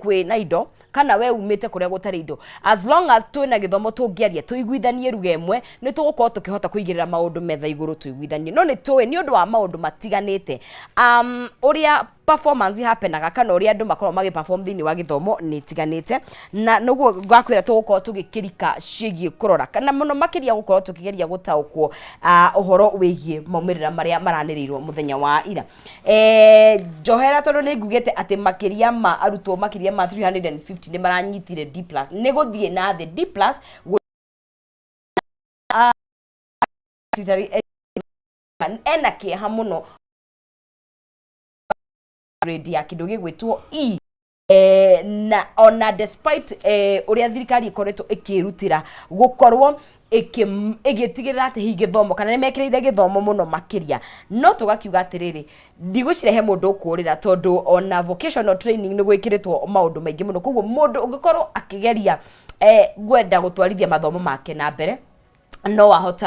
Kwĩ na indo kana we umĩte kũrĩa gũtarĩ indo, as long as twĩna gĩthomo, tũngĩaria tũiguithanie ruga ĩmwe, nĩ tũgũkorwo tũkĩhota kũigĩrĩra maũndũ metha igũrũ tũiguithanie. No nĩ tũĩ nĩ ũndũ wa maũndũ matiganĩte, ũrĩa performance happenaga kana ũrĩa andũ makoragwo magĩ perform thĩinĩ wa gĩthomo nĩ ĩtiganĩte. Na nĩguo ngakwĩra tũgũkorwo tũgĩkĩrika ciĩgiĩ kũrora kana mũno makĩria gũkorwo tũkĩgeria gũtaũkwo ũhoro wĩgiĩ maumĩrĩra marĩa maranĩrĩirwo mũthenya wa ira. Njohera tondũ nĩ ngugĩte atĩ makĩria ma arutwo makĩria ma 350 nĩ maranyitire D plus, nĩ gũthiĩ na thĩ D plus ena kĩeha mũno grade ya kĩndũ gĩgwĩtwo E. Na ona despite ũrĩa thirikari ĩkoretwo ĩkĩrutĩra gũkorwo ĩgĩtigĩrĩra atĩ hihi gĩthomo kana nĩ mekĩrĩire gĩthomo mũno makĩria, no tũgakiuga atĩrĩrĩ, ndigwĩciria he mũndũ ũkũrĩra tondũ ona vocational training nĩ gwĩkĩrĩtwo maũndũ maingĩ mũno. Koguo mũndũ ũngĩkorwo akĩgeria kwenda gũtwarithia mathomo make na mbere, no ahote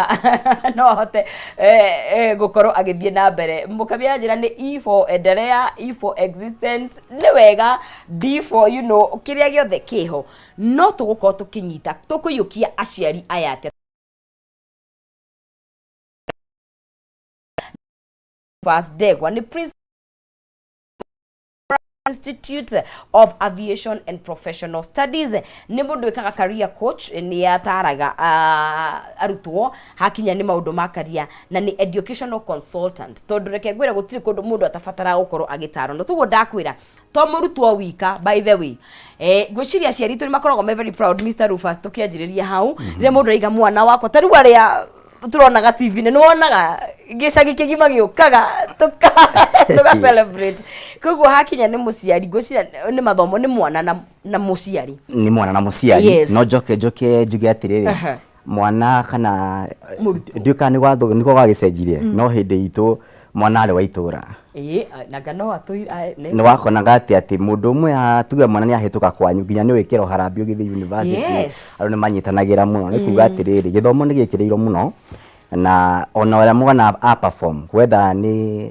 gũkorwo agĩthiĩ na mbere. Mũkabia njĩra nĩ E for endelea, E for existent, nĩ wega, D for kĩrĩa gĩothe kĩho. No tũgũkorwo tũkĩnyita tũkũiyũkia aciari aya atĩa? First Ndegwa nĩ Prince Institute of Aviation and Professional Studies, nĩ mũndũ wĩkaga career coach, nĩ ataraga arutwo hakinya nĩ maũndũ ma career, na nĩ educational consultant, tondũ reke ngwĩre gũtirĩ kũndũ mũndũ atabataraga gũkorwo agĩtarwo. Na toguo ndakwĩra to mũrutwo wika. By the way, ngwĩciria aciari itũ nĩ makoragwo me very proud, Mr. Rufus, tũkĩanjĩrĩria hau, rĩrĩa mũndũ aiga mwana wakwa ta rĩu arĩa turonaga TV-inĩ, nĩ wonaga gĩcagi kĩgima gĩũkaga tũka celebrate. Koguo hakinya nĩ mũciari, ngwĩciria nĩ mathomo nĩ mwana na mũciari. Nĩ mwana na mũciari. No njoke njuge atĩrĩrĩ, mwana kana Mũrutwo. Ndiũĩ kana nĩguo gwagĩcenjirie, no hĩndĩ itũ mwana arĩ wa itũra. Ĩĩ, nanga no atũire. Nĩ wakonaga atĩ mũndũ ũmwe tuge mwana nĩ ahĩtũka kwanyu, nginya nĩ wĩkĩrwo harambĩ ũgĩthiĩ university. Andũ nĩ manyitanagĩra mũno. Nĩ kuga atĩrĩrĩ, gĩthomo nĩ gĩkĩrĩirwo mũno, na ona ũrĩa mwana a perform, whether nĩ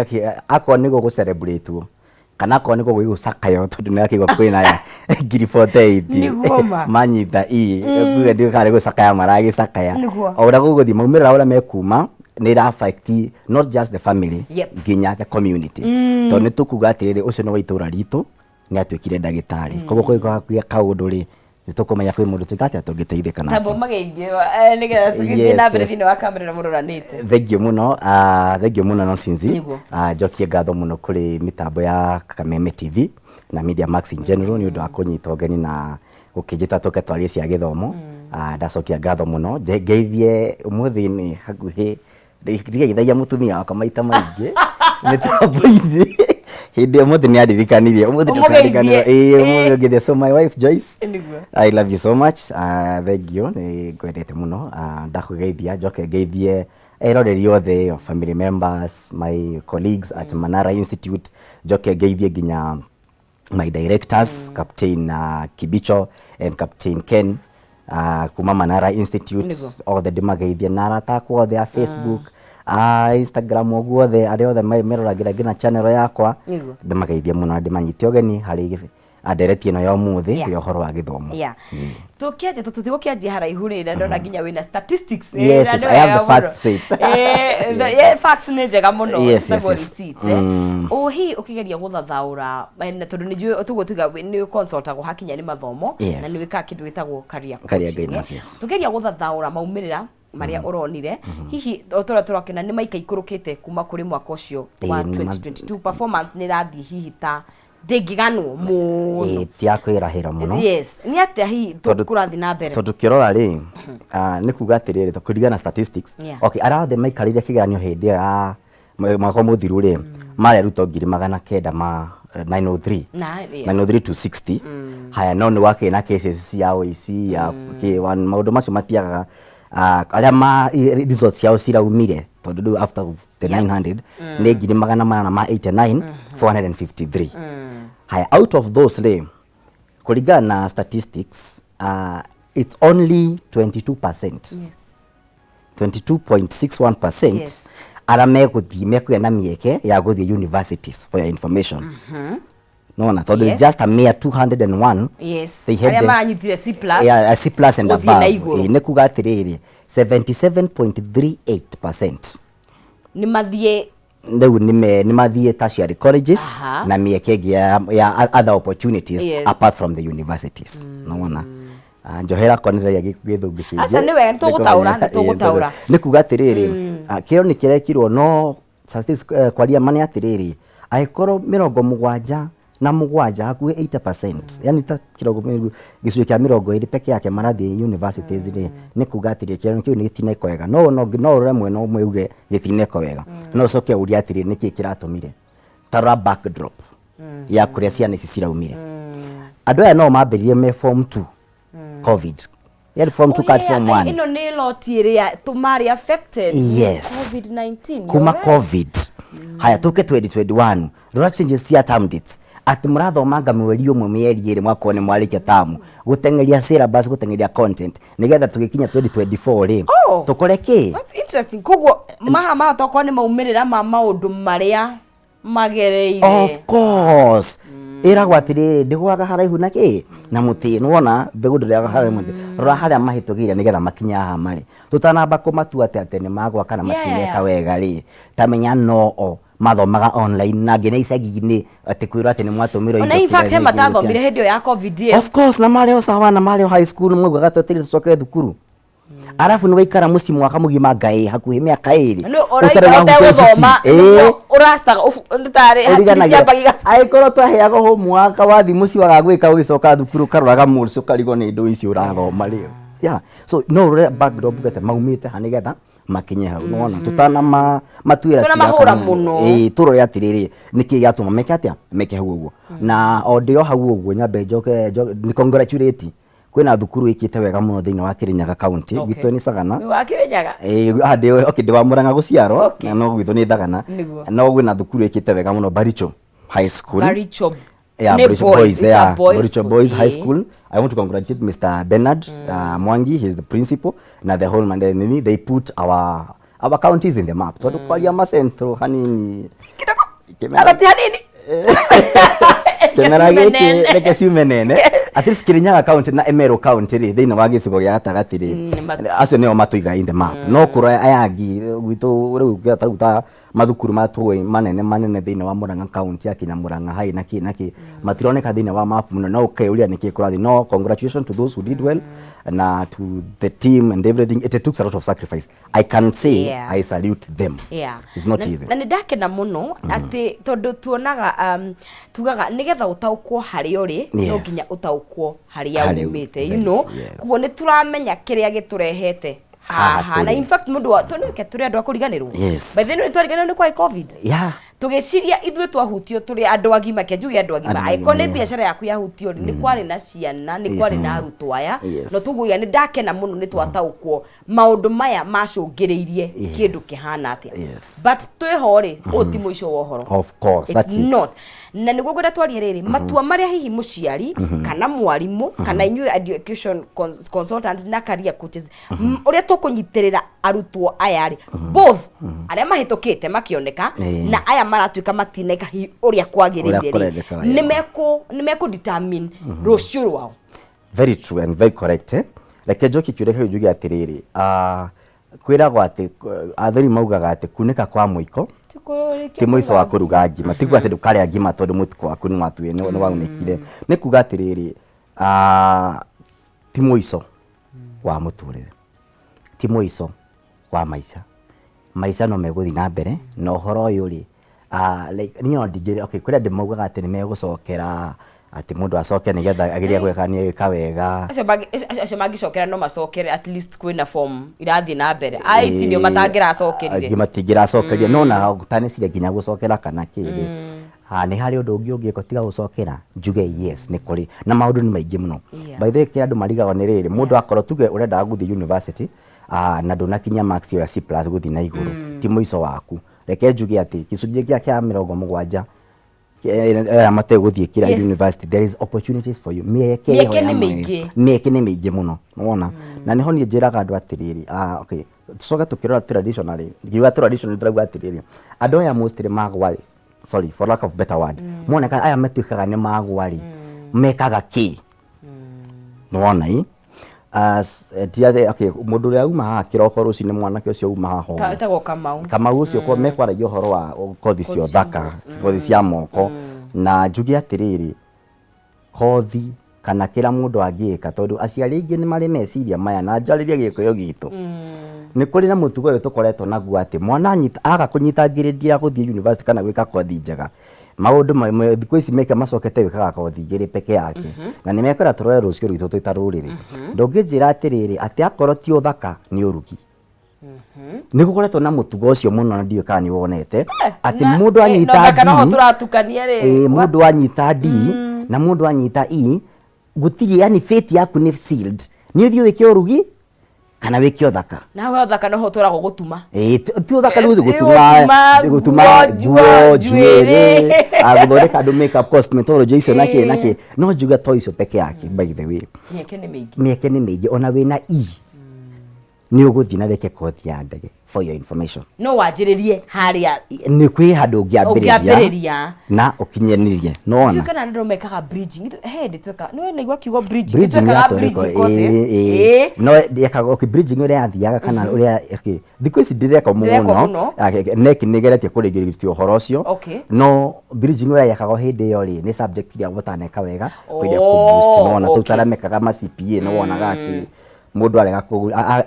okay, akorwo nĩ gũgũ celebrate kana akorwo nĩ gũgũthiĩ gũcakayo, tondũ nĩ akĩigua kwĩna 48,000 Nĩguo ma. manyita i kuga ndiũĩ kana nĩ gũcakaya maragĩcakaya. O ũrĩa gũgũthiĩ, maumĩrĩra ũrĩa mekuma nĩ ĩra affect not just the family, nginya the community, tondũ nĩ tũkuga atĩrĩrĩ, ũcio nĩ wa itũra ritũ, nĩ atuĩkire ndagĩtarĩ, koguo kũngĩkorwo kaũndũ rĩ, nĩ tũkũmenya kwĩ mũndũ twĩka atĩa tũngĩteithĩka nake. Tambo mageithio nĩgetha tũgĩthiĩ na mbere thĩinĩ wa kamera na mũroranĩte. Thank you mũno, thank you mũno Nosinzi. Njokie ngatho mũno kũrĩ mĩtambo ya Kameme TV na Media Max in general nĩ ũndũ wa kũnyita ũgeni na gũkĩnjĩta tũke twarie cia gĩthomo. Ndacokia ngatho mũno. Ngeithie ũmũthĩ nĩ hakuhĩ ndigeithagia mũtumia wakwa maita maingĩ mĩtambo-inĩ, hĩndĩ ũmũthĩ nĩ andirikanirie ũmũthĩ. Ũmũgeithie. Ndũkariganĩrwo, ĩĩ, ũmũthĩ ũngĩthie. So my wife Joyce, I love you so much. Thank you, nĩ ngwendete mũno. Ndakũgeithia, njoke ngeithie eroreri othe, family members, my colleagues at Manara Institute, njoke ngeithie nginya my directors, Captain Kibicho and Captain Ken kuma Manara Institute. Othe ndĩmageithie na arata akwa othe a Facebook, a Instagram, ũguo othe arĩa othe meroragĩra nginya channel yakwa. Ndĩmageithie mũno na ndĩmanyite ũgeni harĩ ndereti ĩno ya ũmũthĩ ya ũhoro wa gĩthomo. Tũkĩanjia, tũtigũkĩanjia haraihu rĩ, na ndona nginya wĩna statistics. Yes, Na yes, nĩ I have wega the mũno. facts straight. Facts nĩ njega mũno. Citagwo receipt. O hihi ũkĩgeria gũthathaũra, na tondũ nĩ njũĩ tũguo tuga nĩ consultagwo hakinya nĩ mathomo, na nĩ wĩkaga kĩndũ gĩtagwo career Career coaching, guidance, yes. Tũgeria gũthathaũra maumĩrĩra marĩa ũronire, hihi o tũrĩa tũrakena nĩ maika ikũrũkĩte kuma kũrĩ mwaka ũcio wa 2022, performance nĩ ĩrathiĩ hihi ta ndĩngĩganwo mũno? Ti ya kwĩrahĩra mũno. Yes, nĩ atĩa hihi kũrathiĩ na mbere? Tondũ kĩrora rĩ, nĩ kuga atĩrĩrĩ, kũringana na statistics, okay, arĩa othe maikarĩire kĩgeranio hĩndĩ ĩyo ya mwaka mũthiru rĩ, marĩ arutwo 903,000 Na yes. 903 to 60. Haya, no nĩ wakĩrĩ na cases cia ũici ya K1, maũndũ macio matiagaga. Arĩa ma results ciao ciraumire, tondũ rĩu after the 900 nĩ 889,453. Haya, out of those rĩ, kũringana na statistics, it's only 22%, 22.61% arĩa megũthiĩ mekũgĩa na mĩeke ya gũthiĩ universities. For your information, Nona tondũ it's just a mere 201. They had Arĩa maranyitire C plus. Yeah, a C plus and Gũthiĩ na above. igũrũ. Ĩ, nĩ kuga atĩrĩrĩ, 77.38% Nĩ mathiĩ. Rĩu nĩ mathiĩ tertiary colleges na mĩeke ĩngĩ ya other opportunities apart from the universities. Nĩwona? Ah, njohera konereria gĩthũngũ kĩingĩ. Aca, nĩ wega, nĩ tũgũtaũra, nĩ tũgũtaũra. Nĩ kuga atĩrĩrĩ, kĩo nĩ kĩrekirwo no statistics, kwaria ma nĩ atĩrĩrĩ, angĩkorwo 77, hakuhĩ 80%, yani ta kĩrongo gĩcunjĩ kĩa 20 peke yake marathiĩ universities rĩ, nĩ kuga atĩrĩrĩ, kĩgeranio kĩu nĩ gĩtinekwo wega. No ũrore mwena ũmwe uge gĩtinekwo wega, no ũcoke ũrie atĩrĩrĩ, nĩkĩ kĩratũmire? Tarora backdrop ya kũrĩa ciana ici ciraumire. Andũ aya no mambĩrĩrie me form 2, COVID, yani form 2 card, form 1. Ĩno nĩ lot ĩrĩa tũmarĩ affected nĩ COVID-19. Kuma You're right. COVID haya tuke 2021, rora changes cia term dates, atĩ mũrathomanga mweri ũmwe, mĩeri 2, mwakorwo nĩ mwarĩkia tamu, gũteng'eria syllabus, gũteng'eria content, nĩgetha tũgĩkinya 2024 rĩ, tũkore kĩ? That's interesting. Koguo maha mahota gũkorwo nĩ maumĩrĩra ma maũndũ marĩa magereire. Of course, ĩragwo atĩrĩrĩ, ndĩgwaga haraihu na kĩ na mũtĩ. Nĩwona mbegũ ndĩrĩaga haraihu na mũtĩ. Rora harĩa mahĩtũkĩire nĩgetha makinye haha marĩ. Tũtanamba kũmatua atĩ nĩ magwa kana matineka wega rĩ, tamenya no o mathomaga online na nginya icagi-inĩ, atĩ kwĩrwo atĩ nĩ mwatũmĩrwo Ona indo in fact he kĩrĩa matathomire hĩndĩ ĩyo ya COVID ĩyo. Of course, na marĩ o sawa, na marĩ o high school, maugaga twetereire tũcoke thukuru, arabu nĩ waikara mũciĩ mwaka mũgima, ngai hakuhĩ mĩaka 2 Nĩ ũraikara ũtegũthoma, nĩguo ũrastaga nĩ tarĩ hakiri ciambagia. Angĩkorwo twaheagwo homework, wathiĩ mũciĩ waga gwĩka, ũgĩcoka thukuru ũkaroraga mũciĩ ũkarigwo nĩ indo ici ũrathoma rĩ. Yeah, so no ũrore backdrop ũgete maumĩte ha nĩgetha makinye hau. Nĩwona tũtana matuĩra cira Tũtanamahũra mũno. Ĩĩ, tũrore atĩrĩrĩ, nĩkĩ gĩatũma meke atĩa, meke hau ũguo. Na o ndĩ o hau ũguo, nyambe njoke nĩ congratulate, kwĩna thukuru ĩkĩte wega mũno thĩinĩ wa Kirinyaga County. Gwitũ nĩ Sagana. Nĩ wa Kirinyaga? Ĩĩ, okay, ndĩ wa Murang'a gũciarwo, na no gwitũ nĩ Thagana. No kwĩna thukuru ĩkĩte wega mũno, Baricho High School. Baricho. Yeah, Nĩ Baricho boys, Boys, it's a yeah, boys Baricho school. Boys High School. I want to congratulate Mr. Bernard Mwangi, he's the principal, na the whole man, nini, they put our counties in the map. Tondũ kwaria ma Central hanini. Kĩmera- Agati hanini. Kĩmera Ciume gĩkĩ nene. reke ciume nene. At least Kirinyaga County na Meru County rĩ, thĩinĩ wa gĩcigo gĩa gatagatĩ rĩ, acio nĩo matũiga in the map. No kũrora aya angĩ gwitũ rĩu, ta rĩu ta mathukuru matũĩ manene manene thĩinĩ wa Murang'a County, akinya Murang'a High na kĩ na kĩ, matironeka thĩinĩ wa map mũno, no ũkeyũria nĩkĩ kũrathiĩ. No congratulations to those who did well na to the team and everything. It took a lot of sacrifice, I can say. I salute them. It's not easy. Na nĩ ndakena mũno atĩ tondũ tuonaga, tugaga nĩgetha ũtaũkwo harĩa ũrĩ, no nginya ũtaũkwo harĩa Harĩa umĩte, you very know. true, yes. Koguo nĩ tũramenya kĩrĩa gĩtũrehete haha haha na tũrĩ. in fact mũndũ wa tũnĩke tũrĩ andũ a kũriganĩrwo. By the way, twariganĩrwo nĩ kwa COVID, tũgĩciria ithuĩ twahutio tũrĩ andũ agima, ke njuge andũ agima. Andũ Angĩkorwo nĩ agima, yeah. biacara yaku yahutio rĩ, nĩ kwarĩ na ciana, nĩ kwarĩ na arutwo aya. No tũguoya nĩ ndakena mũno nĩ twataũkwo maũndũ maya macũngĩrĩirie kĩndũ kĩhana atĩa. But twĩho rĩ, ũyũ ti mũico wa ũhoro. Of course, It's that's it. not. Na nĩguo ngwenda twarie rĩrĩ, matua marĩa hihi mũciari kana mwarimũ kana inyuĩ education consultant na career coaches, ũrĩa tũkũnyitĩrĩra arutwo aya rĩ, both arĩa mahĩtũkĩte makĩoneka na aya maratuĩka matineka hihi ũrĩa kwagĩrĩire Ũrĩa rĩ, kũrendeka, nĩ mekũ determine rũciũ rwao. Very true and very correct, eh? Reke njokie kĩũria kĩu njuge atĩrĩrĩ, kwĩragwo atĩ athuri maugaga atĩ kunĩka kwa mũiko ti mũico wa kũruga ngima. Ti kuga atĩ ndũkarĩa ngima tondũ mũtuko waku nĩ watuĩ nĩ waunĩkire. Nĩ kuga atĩrĩrĩ, ti mũico wa mũtũrĩre, ti mũico wa maica. Maica no megũthiĩ na mbere na ũhoro ũyũ rĩ, like, niĩ no ndingĩrĩ okay. Kũrĩ andũ maugaga atĩ nĩ megũcokera, atĩ mũndũ acoke nĩgetha agerie gwĩka nĩ ĩka wega. Acio mangĩcokera no macokere, at least kwĩna form irathiĩ na mbere. Aiti nĩo matangĩracokerire. Angĩ matingĩracokeria, no na ũtaneciria nginya gũcokera kana kĩrĩ, nĩ harĩ ũndũ ũngĩ ũngĩka tiga gũcokera? Njuge yes, nĩ kũrĩ, na maũndũ nĩ maingĩ mũno. By the way, kĩrĩa andũ marigagwo nĩ rĩrĩ, mũndũ akorwo tuge ũrendaga gũthiĩ university, na ndũnakinyia marks ĩyo ya C plus gũthiĩ na igũrũ, ti mũico waku. Reke njuge atĩ gĩcunjĩ kĩa 70 aya mategũthiĩ kĩrĩa university, there is opportunities for you. Mĩeke Mĩeke ĩho ya nĩ mwanya. mĩingĩ. Mĩeke nĩ mĩingĩ mũno, nĩwona? Na nĩho niĩ njĩraga andũ atĩrĩrĩ, okay, tucoke tũkĩrora traditionally, ngiuga traditionally ndĩrauga atĩrĩrĩ, andũ aya mostly magwa rĩ, Sorry for lack of better word, moneka aya matuĩkaga nĩ magwa rĩ, mekaga kĩ? Nĩwona i ti atĩ, okay, mũndũ ũrĩa uma haha kĩroko rũcinĩ, mwanake ũcio uma haha ũguo. Etagwo Kamau. Kamau ũcio ko mekwaragia ũhoro wa kothi cia ũthaka, kothi cia moko, na njuge atĩrĩrĩ, kothi kana kĩrĩa mũndũ angĩka, tondũ aciari aingĩ nĩ marĩ meciria maya, na njarĩrie Gĩkũyũ gitũ, nĩ kũrĩ na mũtugo ũyũ tũkoretwo naguo atĩ mwana anyita aga kũnyita grade ya gũthiĩ university kana gwĩka kothi njega, maũndũ thikũ ici meke macokete gwĩkaga kothi igĩrĩ peke yake, na nĩ mekwenda tũrore rũciũ rwitũ twĩ ta rũrĩrĩ. Ndũngĩnjĩra atĩrĩrĩ, atĩ akorwo ti ũthaka nĩ ũrugi. Nĩ gũkoretwo na mũtugo ũcio mũno, na ndiũĩ kana nĩ wonete atĩ mũndũ anyita no D, tũratukania rĩ. Mũndũ anyita D na mũndũ anyita E, gũtirĩ, yani fate yaku nĩ sealed, nĩ ũthiĩ wĩke ũrugi kana wĩke ũthaka. Nawe ũthaka noho tũragwo gũtuma. Ti ũthaka nĩ gũtuma. Gũtuma, gũtuma nguo, nguo, njuĩrĩ. Njuĩrĩ, gũthondeka andũ makeup, cosmetology icio na kĩ na kĩ. No njuge to icio peke yake, by the way. Mĩeke nĩ mĩingĩ. Mĩeke nĩ mĩingĩ. Ona wĩna E nĩ ũgũthiĩ na wĩke kothi ya ndege, for your information. No wanjĩrĩrie harĩa. Nĩ kwĩ handũ ũngĩambĩrĩria ũngĩambĩrĩria na ũkinyanĩrie nona. Ndiũĩ kana andũ mekaga bridging. He hĩndĩ tweka nĩ naigua kiugo bridging. Bridging Twekaga yatwarĩko bridging courses. No yekaga, okay, bridging ũrĩa yathiaga kana ũrĩa, okay, thikũ ici ndĩreka Ndĩrekwo mũno. mũno. NEC nĩ ĩgeretie kũrĩngĩrĩria ũhoro ũcio. No bridging ũrĩa yekagwo hĩndĩ ĩyo rĩ, nĩ subject iria ũtaneka wega kwenda kũ boost nona tũu tarĩa mekaga ma CPA, nĩ wonaga atĩ mũndũ arega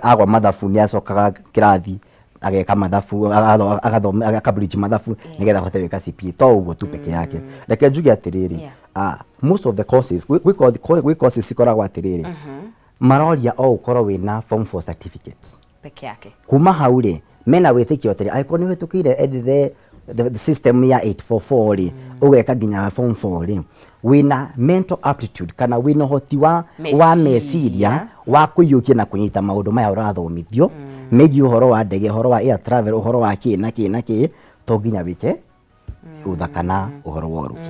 agwa mathabu nĩ acokaga kĩrathi ageka mathabu, agathoma, aka bridge mathabu nĩgetha ahote gwĩka CPA. To ũguo tu peke yake, reke njuge atĩrĩrĩ, most of the courses, gwĩ courses cikoragwo atĩrĩrĩ, maroria o ũkorwo wĩna form 4 certificate peke yake. Kuma hau rĩ, mena wĩtĩkio atĩrĩ, angĩkorwo nĩ ũhĩtũkĩire the system ya 844 rĩ, ũgeka nginya form 4 rĩ, wĩna mental aptitude kana wĩna ũhoti wa Meciria. Meciria wa kũiyũkia na kũnyita maũndũ maya ũrathomithio megiĩ ũhoro wa ndege, ũhoro wa air travel, ũhoro wa kĩ na kĩ na kĩ, to nginya wĩke ũthaka na ũhoro wa ũrugi.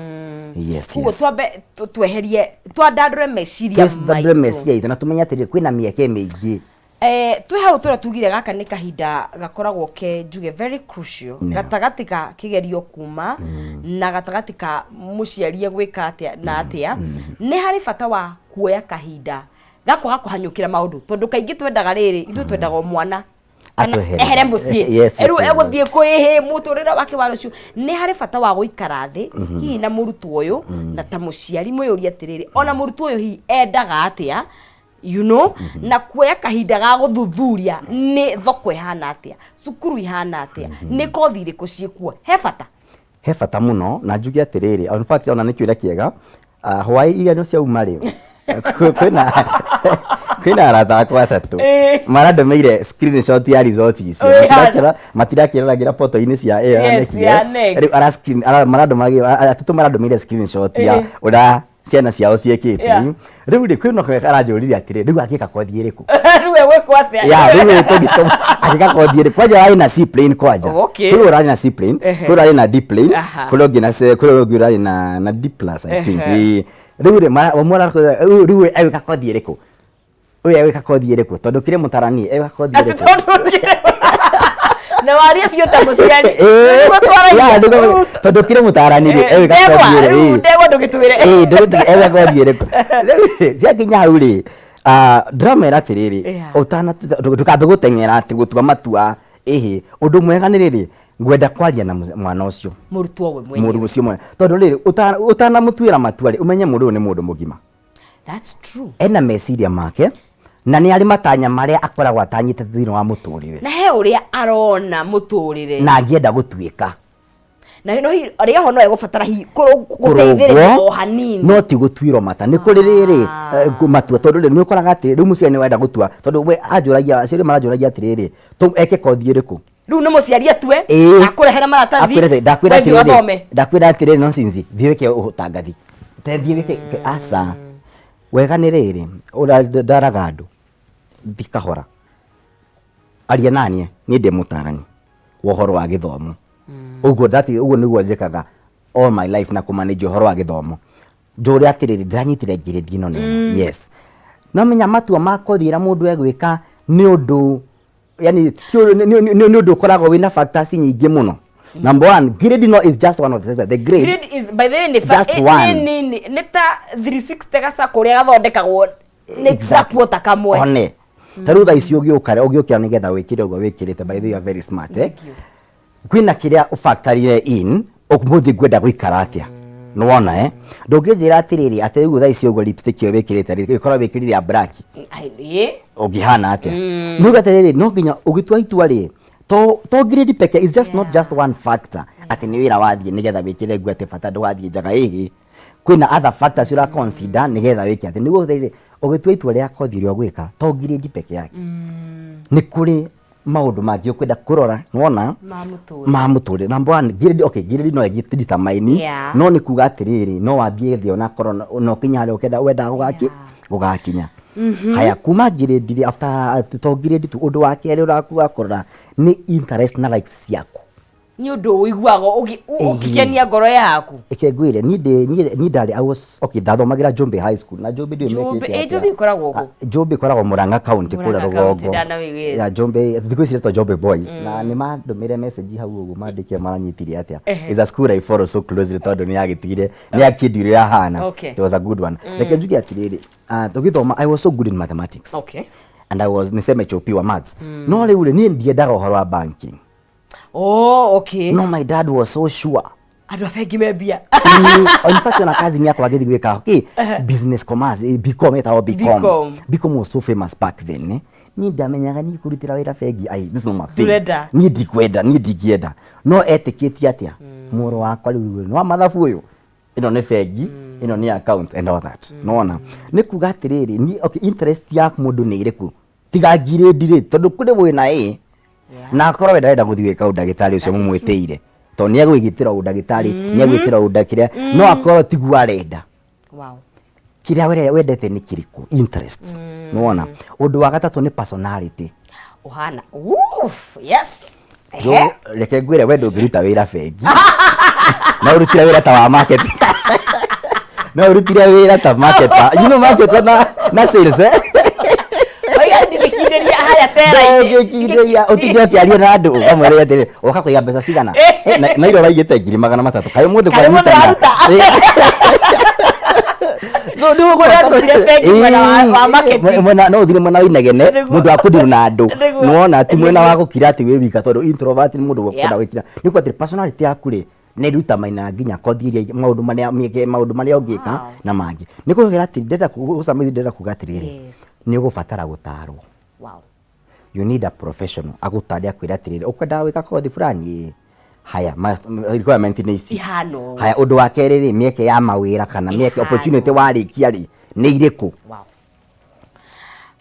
Yes. Koguo twambe tweherie, twandandũre meciria twandandũre maitũ. Meciria itũ na tũmenye atĩrĩrĩ, kwĩna mĩeke mĩingĩ. Twĩ hau tũrĩa tugire gaka nĩ kahinda gakoragwo ke njuge very crucial gatagatĩ ka kĩgerio kuma na gatagatĩ ka mũciari egwĩka atĩa na atĩa. Nĩ harĩ bata wa kuoya kahinda ga kwaga kũhanyũkĩra maũndũ, tondũ kaingĩ twendaga rĩrĩ, ithuĩ twendaga o mwana kana Atweherere. Ehere mũciĩ. Rĩu egũthiĩ kwĩhĩ mũtũrĩre wake wa rũciũ. Nĩ harĩ bata wa gũikara thĩ hihi na mũrutwo ũyũ, na ta mũciari mwĩyũrie atĩrĩrĩ, ona mũrutwo ũyũ hihi endaga atĩa, na kuoya kahinda ga gũthuthuria nĩ thoko ĩhana atĩa, cukuru ihana atĩa, nĩ kothi irĩkũ ciĩkuo. He bata. He bata mũno, na njuge atĩrĩrĩ, in fact ona nĩ kĩũria kĩega. Hwaĩ igeranio ciauma rĩ, kwĩna arata akwa atatũ marandũmĩire screenshot ya result icio. Matirakĩroragĩra poto-inĩ cia ĩyo ya NEC, ya NEC. Rĩu ara screen marandũmagĩra atatũ, marandũmĩire screenshot ya ũrĩa ciana ciao ciĩkĩte. Rĩu rĩ, kwĩna ũmwe aranjũririe atĩrĩ, rĩu angĩka kothi ĩrĩkũ? Rĩu egwĩkwo atĩa? Ya rĩu tũngĩtũma angĩka kothi ĩrĩkũ? Kwanja ũrarĩ na C plane kwanja. Kwĩ ũrarĩ na C plane, kwĩ ũrarĩ na D plane, kwĩ ũngĩ na C, kwĩ ũngĩ ũrarĩ na D plus, I think. Rĩu rĩ, ũmwe rĩu egwĩka kothi ĩrĩkũ, ũyũ egwĩka kothi ĩrĩkũ, tondũ kĩrĩ mũtarani egwĩka kothi atĩ ĩrĩkũ? Tondũ na warie biũ ta mũciari. Nĩguo twaragia. Ya, tondũ kĩrĩ mũtarani rĩ, egwĩka Ndegwa, kothi ĩrĩkũ? Rĩu ndegwa ndũgĩtwĩre. Ndũgĩtwĩre egwĩka kothi ĩrĩkũ. Rĩu rĩ, ciakinya hau rĩ, ndĩramera atĩrĩrĩ, ũtana ndũkambe gũteng'era atĩ gũtua matua. Ĩhĩ, ũndũ mwega nĩ rĩrĩ, ngwenda kwaria na mwana ũcio, mũrutwo we mwenyewe. Mũndũ ũcio mwene, tondũ rĩrĩ, ũtanamũtuĩra matua rĩ, ũmenye mũndũ ũyũ nĩ mũndũ mũgima. That's true. Ena meciria make na nĩ arĩ matanya marĩa akoragwo atanyĩte thĩinĩ wa mũtũrĩre. Na he ũrĩa arona mũtũrĩre na angĩenda gũtuĩka. Na no hihi arĩa ho no egũbatara hihi gũteithĩrĩrio o hanini. No ti gũtuĩrwo mata nĩ kũrĩ rĩrĩ matua, tondũ rĩ, nĩ ũkoraga atĩrĩ, rĩu mũciari nĩ wenda gũtua, tondũ we anjũragia, aciari maranjũragia atĩrĩrĩ, eke kothi ĩrĩkũ? Rĩu nĩ mũciari atue. Akũrehera maratathi. Akwĩra atĩ- ndakwĩra we thiĩ atĩrĩrĩ, ũgathome. Ndakwĩra atĩrĩrĩ, no sinzi thiĩ wĩke ũtangathi, te thiĩ wĩke aca. Wega nĩ rĩrĩ, ũrĩa ndaraga andũ, thi kahora, aria naniĩ, niĩ ndĩ mũtarani wa ũhoro wa gĩthomo. Ũguo ũguo nĩguo njĩkaga all my life na kũmanage ũhoro wa gĩthomo. Njũre atĩrĩrĩ, ndĩranyitire grade ĩno na ĩno, yes, no menya matua ma kothi ĩrĩa mũndũ egwĩka nĩ ũndũ, yani ti ũndũ- nĩ ũndũ ũkoragwo wĩna factors nyingĩ mũno. Number one, grade no is just one of the, the grade. Grade is by the way nĩ Just one. nĩ ta 360 gacakũ ũrĩa gathondekagwo nĩ Exactly. gakuota kamwe. One ta rĩu thaa ici ũgĩũka ũgĩũkĩra nĩgetha wĩkĩre ũguo wĩkĩrĩte, by the way you are very smart, eh? Thank you. Kwĩna kĩrĩa ũfactorire in ũmũthĩ ngwenda gũikara atĩa, nĩwona, eh? Ndũngĩnjĩra atĩrĩrĩ atĩ rĩu thaa ici ũguo lipstick ĩyo wĩkĩrĩte rĩ, ĩkorwo wĩkĩrire ya black, Ai, ĩ. Ũngĩhana atĩa? Nĩ atĩrĩrĩ, no nginya ũgĩtua itua rĩ, to grade peke is just not just one factor atĩ nĩ wĩra wathiĩ nĩgetha wĩkĩre nguo, atĩ bata ndũgathiĩ njaga ĩhĩ. Kwĩna other factors ũra consider nĩgetha wĩke atĩ nĩguo atĩrĩrĩ ũgĩtua itua rĩa kothi ũrĩa ũgwĩka, to grade peke yake, nĩ kũrĩ maũndũ mangĩ ũkwenda kũrora, nĩwona? Ma mũtũrĩre. Ma mũtũrĩre. Number one, grade, okay, grade no ĩgĩ determine, no nĩ kuga atĩrĩrĩ, no wambie thĩ onakorwo no kinya harĩa ũkenda wendaga gũgaki gũgakinya. Haya, kuma grade rĩ, after to grade tu, ũndũ wa kerĩ ũrakuga kũrora nĩ interest na likes ciaku. Nĩ ũndũ ũiguaga ũkĩkenia ngoro yaku. Ĩke ngwĩre, niĩ ndĩ niĩ ndarĩ, I was okay, ndathomagĩra Njũmbĩ High School na Njũmbĩ ndiũĩ Njũmbĩ, mekĩte ĩ, atĩa. Njũmbĩ ĩkoragwo kũ? Ah, Njũmbĩ ĩkoragwo Murang'a County kũrĩa Murang'a County, rũgongo. ndanamĩiguĩte. Ya Njũmbĩ thikũ ici ĩretwo Njũmbĩ Boys, na nĩ mandũmĩre message hau ũguo mandĩke maranyitire atĩa. Is a school I follow so closely tondũ nĩ yagĩtigire nĩ yakĩnduire yahana. It was a good one. Reke njuge atĩrĩrĩ, ah, tũgĩthoma I was so good in mathematics and I was, niseme, chopi wa maths, no rĩu rĩ, niĩ ndiendaga ũhoro wa banking. Oh, okay. No, my dad was so sure. Andũ a bengi me mbia. In fact, ona cousin yakwa agĩthiĩ gwĩka, okay, business commerce, BCom, ĩtagwo BCom. BCom. BCom was so famous back then, eh? Niĩ ndamenyaga niĩ kũrutĩra wĩra bengi, ai, this is not my thing. Ndũrenda. Niĩ ndikwenda, niĩ ndingĩenda, no etĩkĩtie atĩa mũrũ wakwa rĩu nĩ wa mathabu ũyũ, ĩno nĩ bengi, ĩno nĩ account and all that. Nona nĩ kuga atĩrĩrĩ, ni okay, interest ya mũndũ nĩ ĩrĩkũ tiga ngirĩndi rĩ, tondũ kũrĩ wĩna ĩ na akorwo we ndarenda gũthiĩ gwĩka ũndagĩtarĩ ũcio mũmwĩtĩire, tondũ nĩ egwĩgĩtĩra ũndagĩtarĩ, nĩ egwĩtĩra ũndakĩrĩa, no akorwo tiguo arenda. Kĩrĩa wendete nĩ kĩrĩkũ? Interest, nĩwona? Ũndũ wa gatatũ nĩ personality. Ũhana. Oof, yes. Reke ngwĩre, we ndũngĩruta wĩra bengi, no ũrutire wĩra ta wa market, no ũrutire wĩra ta marketer, you know, marketer na sales, eh? Oiga ndingĩkindĩria harĩa tera-inĩ. Ndũngĩkindĩria ũtinde ũkĩaria na andũ ũkamwĩra atĩrĩ, ũka kũiga mbeca cigana? Na ira ũraigĩte 300,000, kaĩ ũmũthĩ Kaĩ ũmũthĩ kwanyitana? waruta? So nĩ ũguo. Ũrarutire bengi mwena wa marketing. Mwena no ũthire mwena wa inegene. Mũndũ wa kũndiru na andũ. Nĩwona, ti mwena wa gũkira atĩ wĩ wika, tondũ introvert nĩ mũndũ kwenda gwĩkira. Nĩ kuga atĩ personality yaku rĩ, nĩ ĩrutamaina nginya kothi iria maũndũ marĩa mĩeke, maũndũ marĩa ũngĩka na mangĩ. Nĩ kũgera atĩ ndĩrenda gũcama ici, ndĩrenda kuga atĩrĩrĩ, nĩ ũgũbatara gũtarwo. You need a professional agũtare, akwĩre atĩrĩrĩ, ũkwendaga gwĩka kothi fulani, ĩĩ. Haya, requirement nĩ ici. Ihana ũũ. Haya, ũndũ wa kerĩ rĩ, mĩeke ya mawĩra kana mĩeke Ihana opportunity ũũ. warĩkia rĩ, nĩ irĩkũ?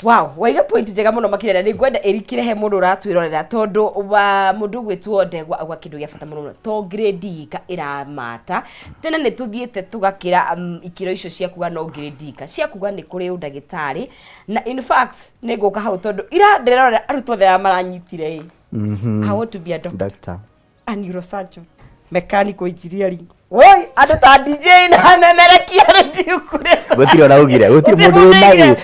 Wow, waiga point njega mũno makĩria, na nĩ ngwenda ĩrikĩre he mũndũ ũratwĩrorera, tondũ wa mũndũ ũgwĩtwo Ndegwa auga kĩndũ gĩa bata mũno mũno, to grade ika ĩramata. Tene nĩ tũthiĩte tũgakĩra ikĩro icio cia kuga no grade ika cia kuga nĩ kũrĩ ũndagĩtarĩ, na in fact nĩ ngũka hau tondũ ira ndĩrerorera arutwo othe arĩa maranyitire ĩ, I want to be a doctor, Doctor, a neurosurgeon, mechanical engineering. Woi, andũ ta DJ na memerekia rĩndiũ kũrĩa. Gũtirĩ ũraugire, gũtirĩ mũndũ wĩna ĩ.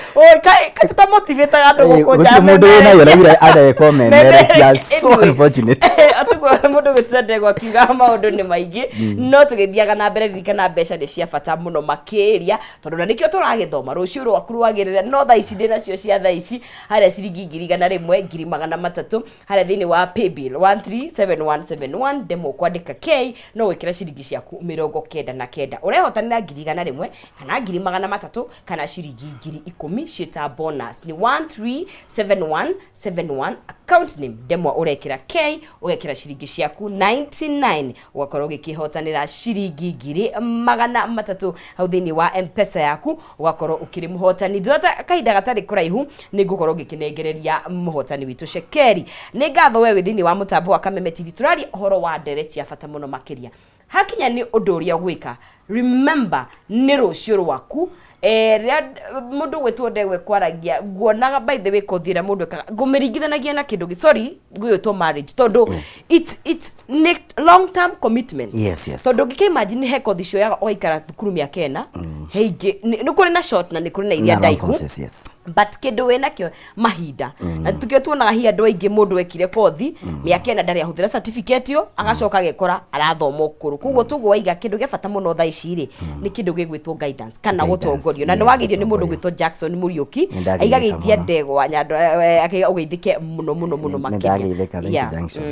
Tũtamotivataga andũ gũkũ nja. Gũtirĩ mũndũ wĩna ĩ ũraugire areko memerekia, so unfortunate. Atugwo mũndũ gwĩtwo Ndegwa akiuga maũndũ nĩ maingĩ, no tũgĩthiaga na mbere, ririkana mbeca nĩ cia bata mũno makĩria, tondũ na nĩkĩo tũragĩthoma rũciũ rwaku rwagĩrĩre. No thaa ici ndĩ nacio cia thaa ici harĩa ciringi 100,000, 300,000 harĩa thĩinĩ wa paybill 137171, ndemwo kwandĩka K, no gwĩkĩra ciringi ciaku 99, ũrehotanĩra 100,000 kana 300,000 kana ciringi 10,000 ciĩta bonus. Nĩ 137171, account name ndemwa ũrekĩra K, ũgekĩra ciringi ciaku 99, ũgakorwo ũgĩkĩhotanĩra ciringi 300,000 hau thĩinĩ wa M-Pesa yaku, ũgakorwo ũkĩrĩ mũhotani. Thutha ta kahinda gatarĩ kũraihu nĩ ngũkorwo ngĩkĩnengereria mũhotani witũ cekeri. Nĩ ngatho we wĩ thĩinĩ wa mũtambo wa Kameme TV. Tũraria ũhoro wa ndereti ya bata mũno makĩria hakinya nĩ ũndũ ũrĩa ũgwĩka. Remember, nĩ rũciũ rwaku. Rĩrĩa mũndũ gwĩtwo ndegwa kwaragia, nguonaga, by the way, kothi ĩrĩa mũndũ ekaga ngũmĩringithanagia na kĩndũ sorry, gwĩtwo marriage, tondũ it's nĩ long term commitment. Tondũ ũngĩkĩ imagine, he kothi cioyaga ũgaikara thukuru mĩaka 4, he ingĩ nĩ kũrĩ na short na nĩ kũrĩ na iria Na long ndaihu. courses, yes. But kĩndũ wĩ nakĩo mahinda na tukio tuonaga hihi andũ aingĩ, mũndũ ekire kothi mĩaka 4, ndarĩ ahũthĩra certificate ĩyo, agacoka agekora arathoma ũkũrũ. Koguo tuguo waiga, kĩndũ gĩa bata mũno thaa ici rĩ, nĩ kĩndũ gĩgwĩtwo guidance kana Guidance, gũtongorio, na nĩ wagĩrio nĩ mũndũ gũtongorio. gwĩtwo Jackson Mũriũki. Nĩ ndageithĩka Aigageithia mũno. ndegwa nyando, ũgeithĩke mũno mũno mũno Nĩ makĩria. ndageithĩka, thank you, Junction.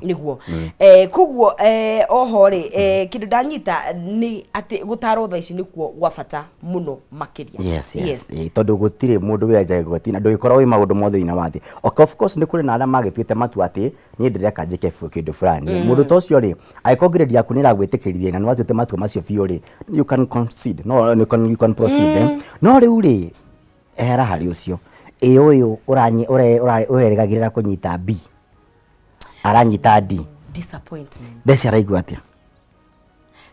Nĩguo. Koguo oho rĩ, kĩndũ ndanyita nĩ atĩ gũtarwo thaa ici nĩkuo gwa bata mũno makĩria. Yes. Tondũ gũtirĩ mũndũ wĩanja igoti na ndũgĩkorwo wĩ maũndũ mothe thĩinĩ wa thĩ. Okay, of course nĩ kũrĩ na arĩa magĩtuĩte matua atĩ niĩ ndĩreka njĩke kĩndũ fulani. Mũndũ ta ũcio rĩ, angĩkorwo grade yaku nĩ ĩragwĩtĩkĩririe na nĩ watuĩte matua macio biũ rĩ, you can concede, no you can proceed. No rĩu rĩ, ehera harĩ ũcio, ĩ ũyũ ũrerĩgagĩrĩra kũnyita B aranyita D. Disappointment. Theci araigua atĩa?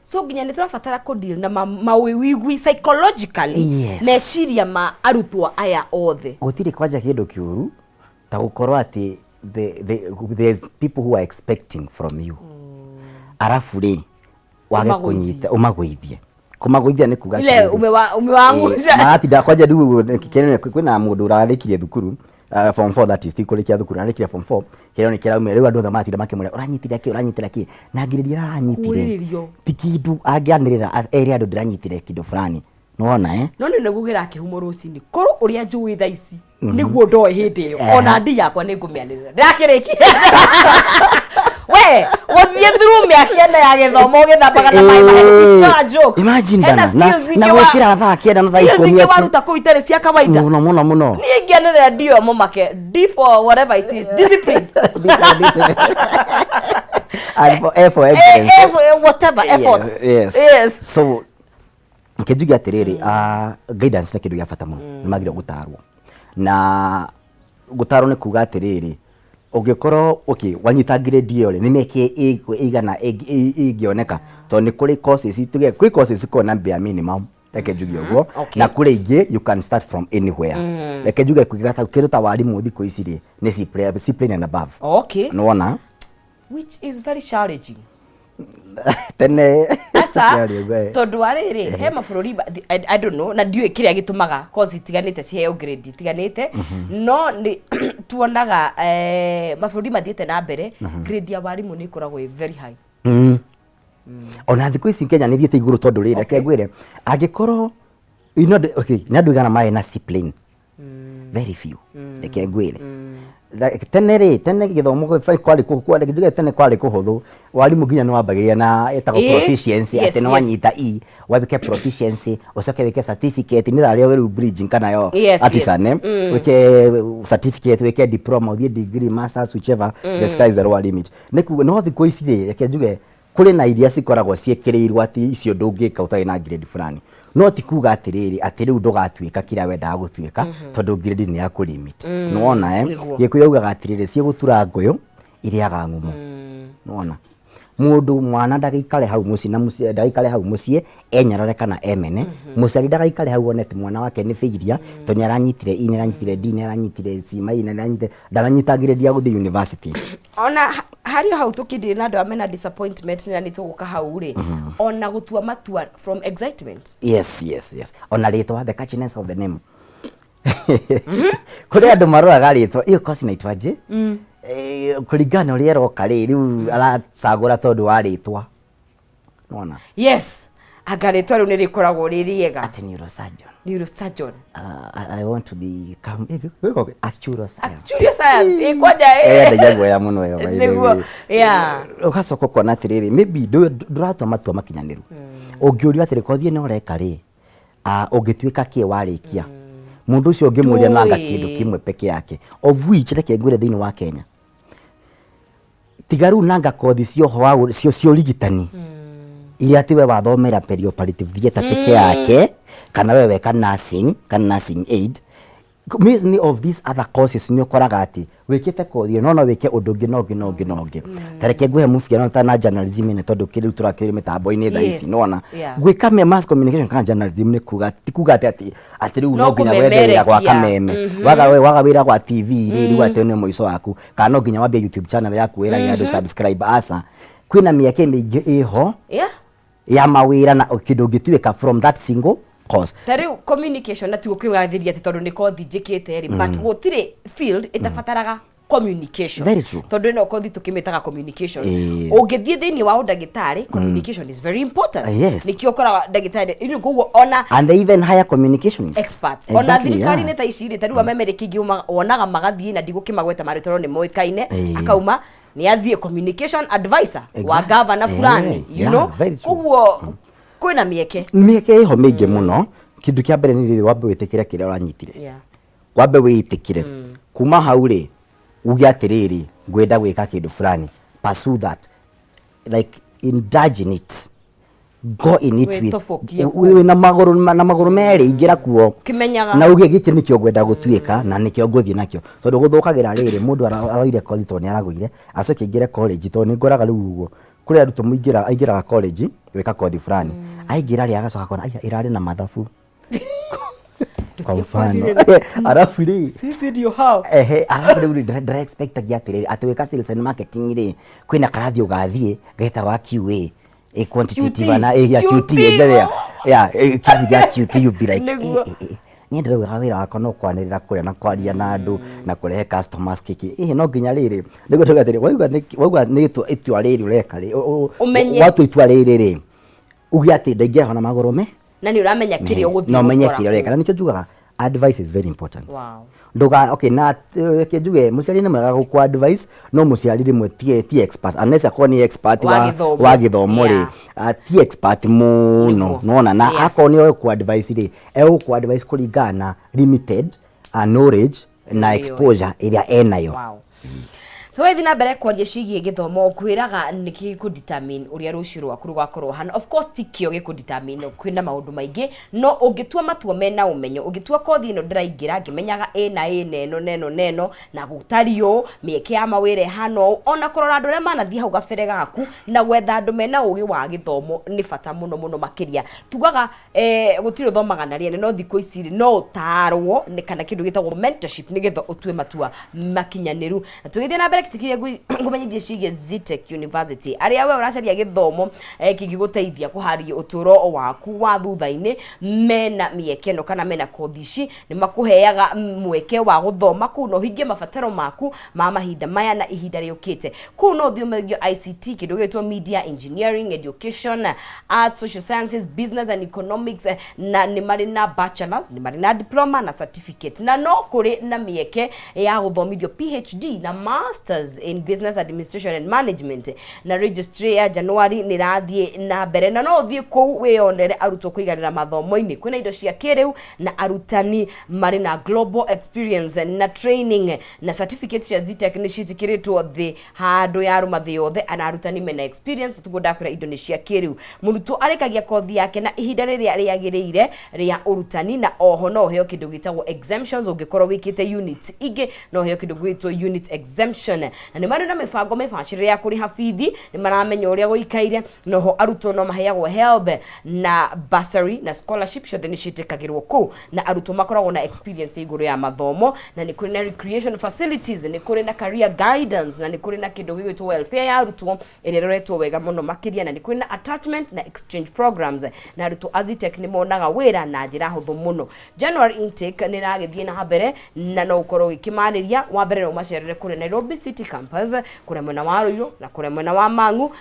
So nginya nĩ tũrabatara kũ deal na mawĩigwi psychologically, meciria ma arutwo aya othe. Gũtirĩ kwanja kĩndũ kĩũru ta gũkorwo atĩ there's people who are expecting from you, arabu rĩ, wage Ũmagũithie. Kũnyita ũmagũithie. Kũmagũithia nĩ kuga ile atĩrĩrĩ, umewangusha. Maratinda kwanja rĩu kwĩna mũndũ ũrarĩkirie thukuru, form 4, that is, ti kũrĩkia thukuru, ararĩkirie form 4, kĩrĩa nĩ kĩraumire. Rĩu andũ othe maratinda makĩmwĩra, "Ũranyitire kĩ? Ũranyitire kĩ?" Na ngirĩria aranyitire Kũũrĩrĩrio. ti kĩndũ angĩanĩrĩra ere andũ, "Ndĩranyitire kĩndũ fulani." Nĩwona, eh? No nĩ nĩguo gĩrakĩhumo rũcinĩ, korwo ũrĩa njũĩ thaa ici nĩguo ndoĩ hĩndĩ ĩyo, ona ndi yakwa nĩ ngũmĩanĩrĩra ndĩrakĩrĩkia we gũthiĩ through mĩaka 4 ya gĩthomo ũgĩthambaga na maĩ mahehu. It's not a joke. Imagine Hena bana, na skills na ingĩ gwĩkĩra thaa 9 na thaa skills 10 ingĩ atĩ- waruta kũu itarĩ cia kawaida. Mũno mũno mũno. Niĩ ingĩanĩrĩra ndio mũmake D for whatever it is, discipline. And for A for excellence. Eh, whatever effort. Yes. So kĩnjuge atĩrĩrĩ, guidance nĩ kĩndũ gĩa bata mũno. Nĩ magĩrĩirwo gũtarwo, na gũtarwo nĩ kuga atĩrĩrĩ, ũngĩkorwo okay wanyita grade ĩyo rĩ, nĩ mĩaka ĩigana ĩngĩoneka, tondũ nĩ kũrĩ courses, tuge kwĩ courses ikoragwo na bare minimum, reke njuge ũguo, na kũrĩ ingĩ you can start from anywhere. Reke njuge kĩndũ ta warimũ thikũ ici rĩ, nĩ C plain and above. Nĩwona? Which is very challenging. Tene Aca. kĩarĩ ũguo, eh. Tondũ wa rĩrĩ, he mabũrũri I don't know, na ndiũĩ kĩrĩa gĩtũmaga course itiganĩte ciheo grade itiganĩte, no nĩ tuonaga mabũrũri mathiĩte na mbere, grade ya warimũ nĩ ĩkoragwo ĩ very high. Ona thikũ ici Kenya nĩ thiĩte igũrũ, tondũ rĩrĩ, reke ngwĩre, angĩkorwo you know, okay, nĩ andũ igana marĩ na C plain? Very few. Reke ngwĩre, tene rĩ, tene gĩthomo kwarĩ njuge tene kwarĩ kũhũthũ. Warimũ nginya nĩ wambagĩrĩria na ĩtagwo proficiency, atĩ nĩ wanyita E wĩke proficiency, ũcoke wĩke certificate, nĩ rarĩo rĩu bridging kana yo artisan, wĩke certificate, wĩke diploma, ũthiĩ degree, masters, whichever, the sky is the lower limit. Nĩ kuga no thikũ ici rĩ, reke njuge kũrĩ na iria cikoragwo ciĩkĩrĩirwo atĩ icio ndũngĩka ũtarĩ na grade fulani, no ti kuga atĩrĩrĩ atĩ rĩu ndũgatuĩka kĩrĩa wendaga gũtuĩka, tondũ grade nĩ ya kũlimit. Nĩwona, eh? Nĩguo. Gĩkũyũ augaga atĩrĩrĩ, ciĩgũtura ngũyũ irĩaga ng'ũmũ. Nĩwona, mũndũ mwana ndagaikare hau mũciĩ na mũciĩ, ndagaikare hau mũciĩ enyarare kana emene. Mũciari ndagaikare hau one atĩ mwana wake nĩ failure tondũ nĩ aranyitire E, nĩ aranyitire D, nĩ aranyitire C minus, nĩ aranyitire, ndaranyita grade ya gũthiĩ university. Ona harĩ o hau tũkĩndire na andũ arĩa mena disappointment, na nĩ tũgũka hau rĩ, ona gũtua matua from excitement. Yes, ona rĩtwa, the catchiness of the name. Kũrĩ andũ maroraga rĩtwa, iyo kosi inaitwaje? Kũringana na ũrĩa ĩroka rĩ, rĩu aracagũra tondũ wa rĩtwa. Nĩwona? Yes, anga rĩtwa rĩu nĩ rĩkoragwo rĩ rĩega. Atĩ neurosurgeon. Neurosurgeon. I want to become actuarial science. Actuarial science, ĩ kwanja. Ndaigua guoya mũno ĩyo, by the way. Ũgacoka ũkona atĩrĩrĩ, maybe ndũratua matua makinyanĩru. Ũngĩũrio atĩrĩ, kothi ĩno ũreka rĩ, ũngĩtuĩka kĩ warĩkia? Mũndũ ũcio ũngĩmũria nanga Ndũĩ. kĩndũ kĩmwe peke yake, of which reke ngwĩre, thĩinĩ wa Kenya tiga rĩu nanga kothi cioho wa cio ũrigitani iria atĩ we wathomera perioperative theatre peke yake, kana we weka nursing kana nursing aid. Many of these other courses nĩ ũkoraga atĩ wĩkĩte kothi ĩyo no wĩke ũndũ ũngĩ na ũngĩ na ũngĩ na ũngĩ. Ta reke ngũhe mũhiano ta na journalism ĩno, tondũ kĩrĩu tũrakĩrĩ mĩtambo-inĩ thaa ici, nĩwona gwĩka mass communication kana journalism nĩ kuga, ti kuga atĩ rĩu No no nginya wethe wĩra gwa kũmemerekia. kameme, waga wĩra gwa TV rĩ, rĩu atĩ nĩ mũico waku, kana no nginya wambie YouTube channel yaku wĩrage andũ subscribe. Aca, kwĩna mĩeke mĩingĩ ĩho ya mawĩra na kĩndũ ũngĩtuĩka from that single course. Ta rĩu communication, na ti gũkĩgathĩria atĩ tondũ nĩ kothi njĩkĩte rĩ, but gũtirĩ field ĩtabataraga communication. Very true. Tondũ ĩno kothi tũkĩmĩtaga communication, ũngĩthiĩ thĩinĩ wa ũndagĩtarĩ, communication is very important. Nĩkĩo ũkoraga ndagĩtarĩ rĩu koguo ona And they even hire communicationists experts ona thirikari-inĩ ta ici rĩ, ta rĩu amemereki aingĩ wonaga magathiĩ, na ndigũkĩmagweta marĩtwa tondũ nĩ moĩkaine, akauma nĩ athiĩ communication advisor wa gavana fulani, you know. Very true. Koguo kwĩna mĩeke. Mĩeke ĩho mĩingĩ mũno. Kĩndũ kĩa mbere nĩ rĩrĩ, wambe wĩtĩkĩre kĩrĩa ũranyitire. Wambe wĩtĩkĩre. Kuma hau rĩ, uge atĩrĩrĩ, ngwenda gwĩka kĩndũ fulani. Pursue that, like, indulge in it, go in it with Wĩtobokie. Wĩ na magũrũ merĩ, ingĩra kuo Kĩmenyaga. Na uge gĩkĩ nĩkĩo ngwenda gũtuĩka na nĩkĩo ngũthiĩ nakĩo, tondũ gũthũkagĩra rĩrĩ, mũndũ aroire kothi tondũ nĩ aragũire, acoke aingĩre college, tondũ nĩ ngoraga rĩu ũguo kũrĩ arutwo mũingĩra, aingĩraga college gwĩka kothi fulani, aingĩra rĩ, agacoka akona aya ĩrarĩ na mathabu kwa mfano, arabu rĩ, Sisi ndio hao. Ehe, arabu rĩu rĩ, ndĩra expectagia atĩrĩrĩ, atĩ gwĩka sales and marketing rĩ, kwĩna karathi ũgathiĩ getagwo QA, a quantitative QT. na ya QT. QT, yeah, yeah, kĩrathi gĩa QT, you be like, Nĩguo. Niĩ ndĩraugaga wĩra wakwa no kwanĩrĩra kũrĩa na kwaria na andũ na kũrehe customers kĩkĩ, no nginya rĩrĩ nĩguo tuge atĩrĩ, waigua nĩ itua rĩrĩ ũreka rĩ, Ũmenye. watua itua rĩrĩ rĩ, uge atĩ ndaingĩra ho na magũrũ me Na nĩ ũramenya kĩrĩa ũgũthiĩ na ũmenye gũkora kĩrĩa ũreka, na nĩkĩo njugaga advice is very important. Nduga, okay, na reke njuge mũciari nĩ mwega gũkũ advice, no mũciari rĩmwe ti expert, unless akorwo nĩ expert wa gĩthomo. Wa gĩthomo rĩ, ti expert mũno. Nona na akorwo nĩ egũkũ advice rĩ, egũkũ advice kũringana na limited knowledge na exposure ĩrĩa enayo. Wow. Tũgĩthiĩ na mbere kwaria ciĩgiĩ gĩthomo, kwĩraga nĩkĩ gĩkũ determine ũrĩa rũciũ rwaku rũgakorwo hana. Of course ti kĩo gĩkũ determine, kwĩna maũndũ maingĩ, no ũngĩtua matua mena ũmenyo, ũngĩtua kothi ĩno ndĩraingĩra ngĩmenyaga ĩna ĩna ĩno na ĩno na ĩno na gũtariĩ ũũ, mĩeke ya mawĩra ĩhana ũũ, ona kũrora andũ arĩa manathiĩ hau gabere gaku na gwetha andũ mena ũgĩ wa gĩthomo nĩ bata mũno mũno makĩria. Tugaga gũtirĩ ũthomaga na rĩene, no thikũ ici rĩ, no ũtarwo nĩ kana kĩndũ gĩtagwo mentorship nĩgetha ũtue matua makinyanĩru. Na tũgĩthiĩ na mbere, kĩtĩ kĩrĩa ngũmenyithie ciĩgiĩ Zetech University, arĩa we ũracaria gĩthomo kĩngĩgũteithia kũharĩria ũtũũro waku wa thutha-inĩ, mena mĩeke ĩno kana mena kothi ici, nĩ makũheaga mweke wa gũthoma kũu na ũhingie mabataro maku ma mahinda maya na ihinda rĩũkĩte. Kũu no ũthiĩ ũmethio ICT, kĩndũ gĩgwĩtwo media engineering, education, arts, social sciences, business and economics, na nĩ marĩ na bachelors, nĩ marĩ na diploma na certificate, na no kũrĩ na mĩeke ya gũthomithio PhD na masters in business administration and management. Na registry ya January nĩ ĩrathiĩ na mbere, na no ũthiĩ kũu wĩyonere arutwo kũiganĩra mathomo-inĩ. Kwĩna indo cia kĩrĩu na arutani marĩ na global experience na training, na certificate cia Zetech nĩ ciĩtĩkĩrĩtwo thĩ handũ ya rũma thĩ yothe, na arutani mena experience. Tuguo ndakwĩra, indo nĩ cia kĩrĩu. Mũrutwo arĩkagia kothi yake na ihinda rĩrĩa rĩagĩrĩire rĩa ũrutani, na oho no ũheo kĩndũ gĩtagwo exemptions. Ũngĩkorwo wĩkĩte units ingĩ, no ũheo kĩndũ gĩgwĩtwo unit exemption. Na nĩ marĩ na mĩbango mĩbacĩrĩre ya kũrĩha bithi, nĩ maramenya ũrĩa gũikaire. Noho arutwo no maheagwo HELB na bursary na scholarship, ciothe nĩ ciĩtĩkagĩrwo kũu, na arutwo makoragwo na experience igũrũ ya mathomo. Na nĩ kũrĩ na recreation facilities, nĩ kũrĩ na career guidance, na nĩ kũrĩ na kĩndũ gĩgwĩtwo welfare ya arutwo ĩrĩa ĩroretwo wega mũno makĩria, na nĩ kũrĩ na attachment na exchange programs, na arutwo a Zetech nĩ monaga wĩra na njĩra hũthũ mũno. January intake nĩ ĩragĩthiĩ na mbere, na no ũkorwo ũgĩkĩmarĩria. Wa mbere no ũmacerere kũrĩa Nairobi City Campus, kũrĩa mwena wa Ruiru na kũrĩa mwena wa Mang'u,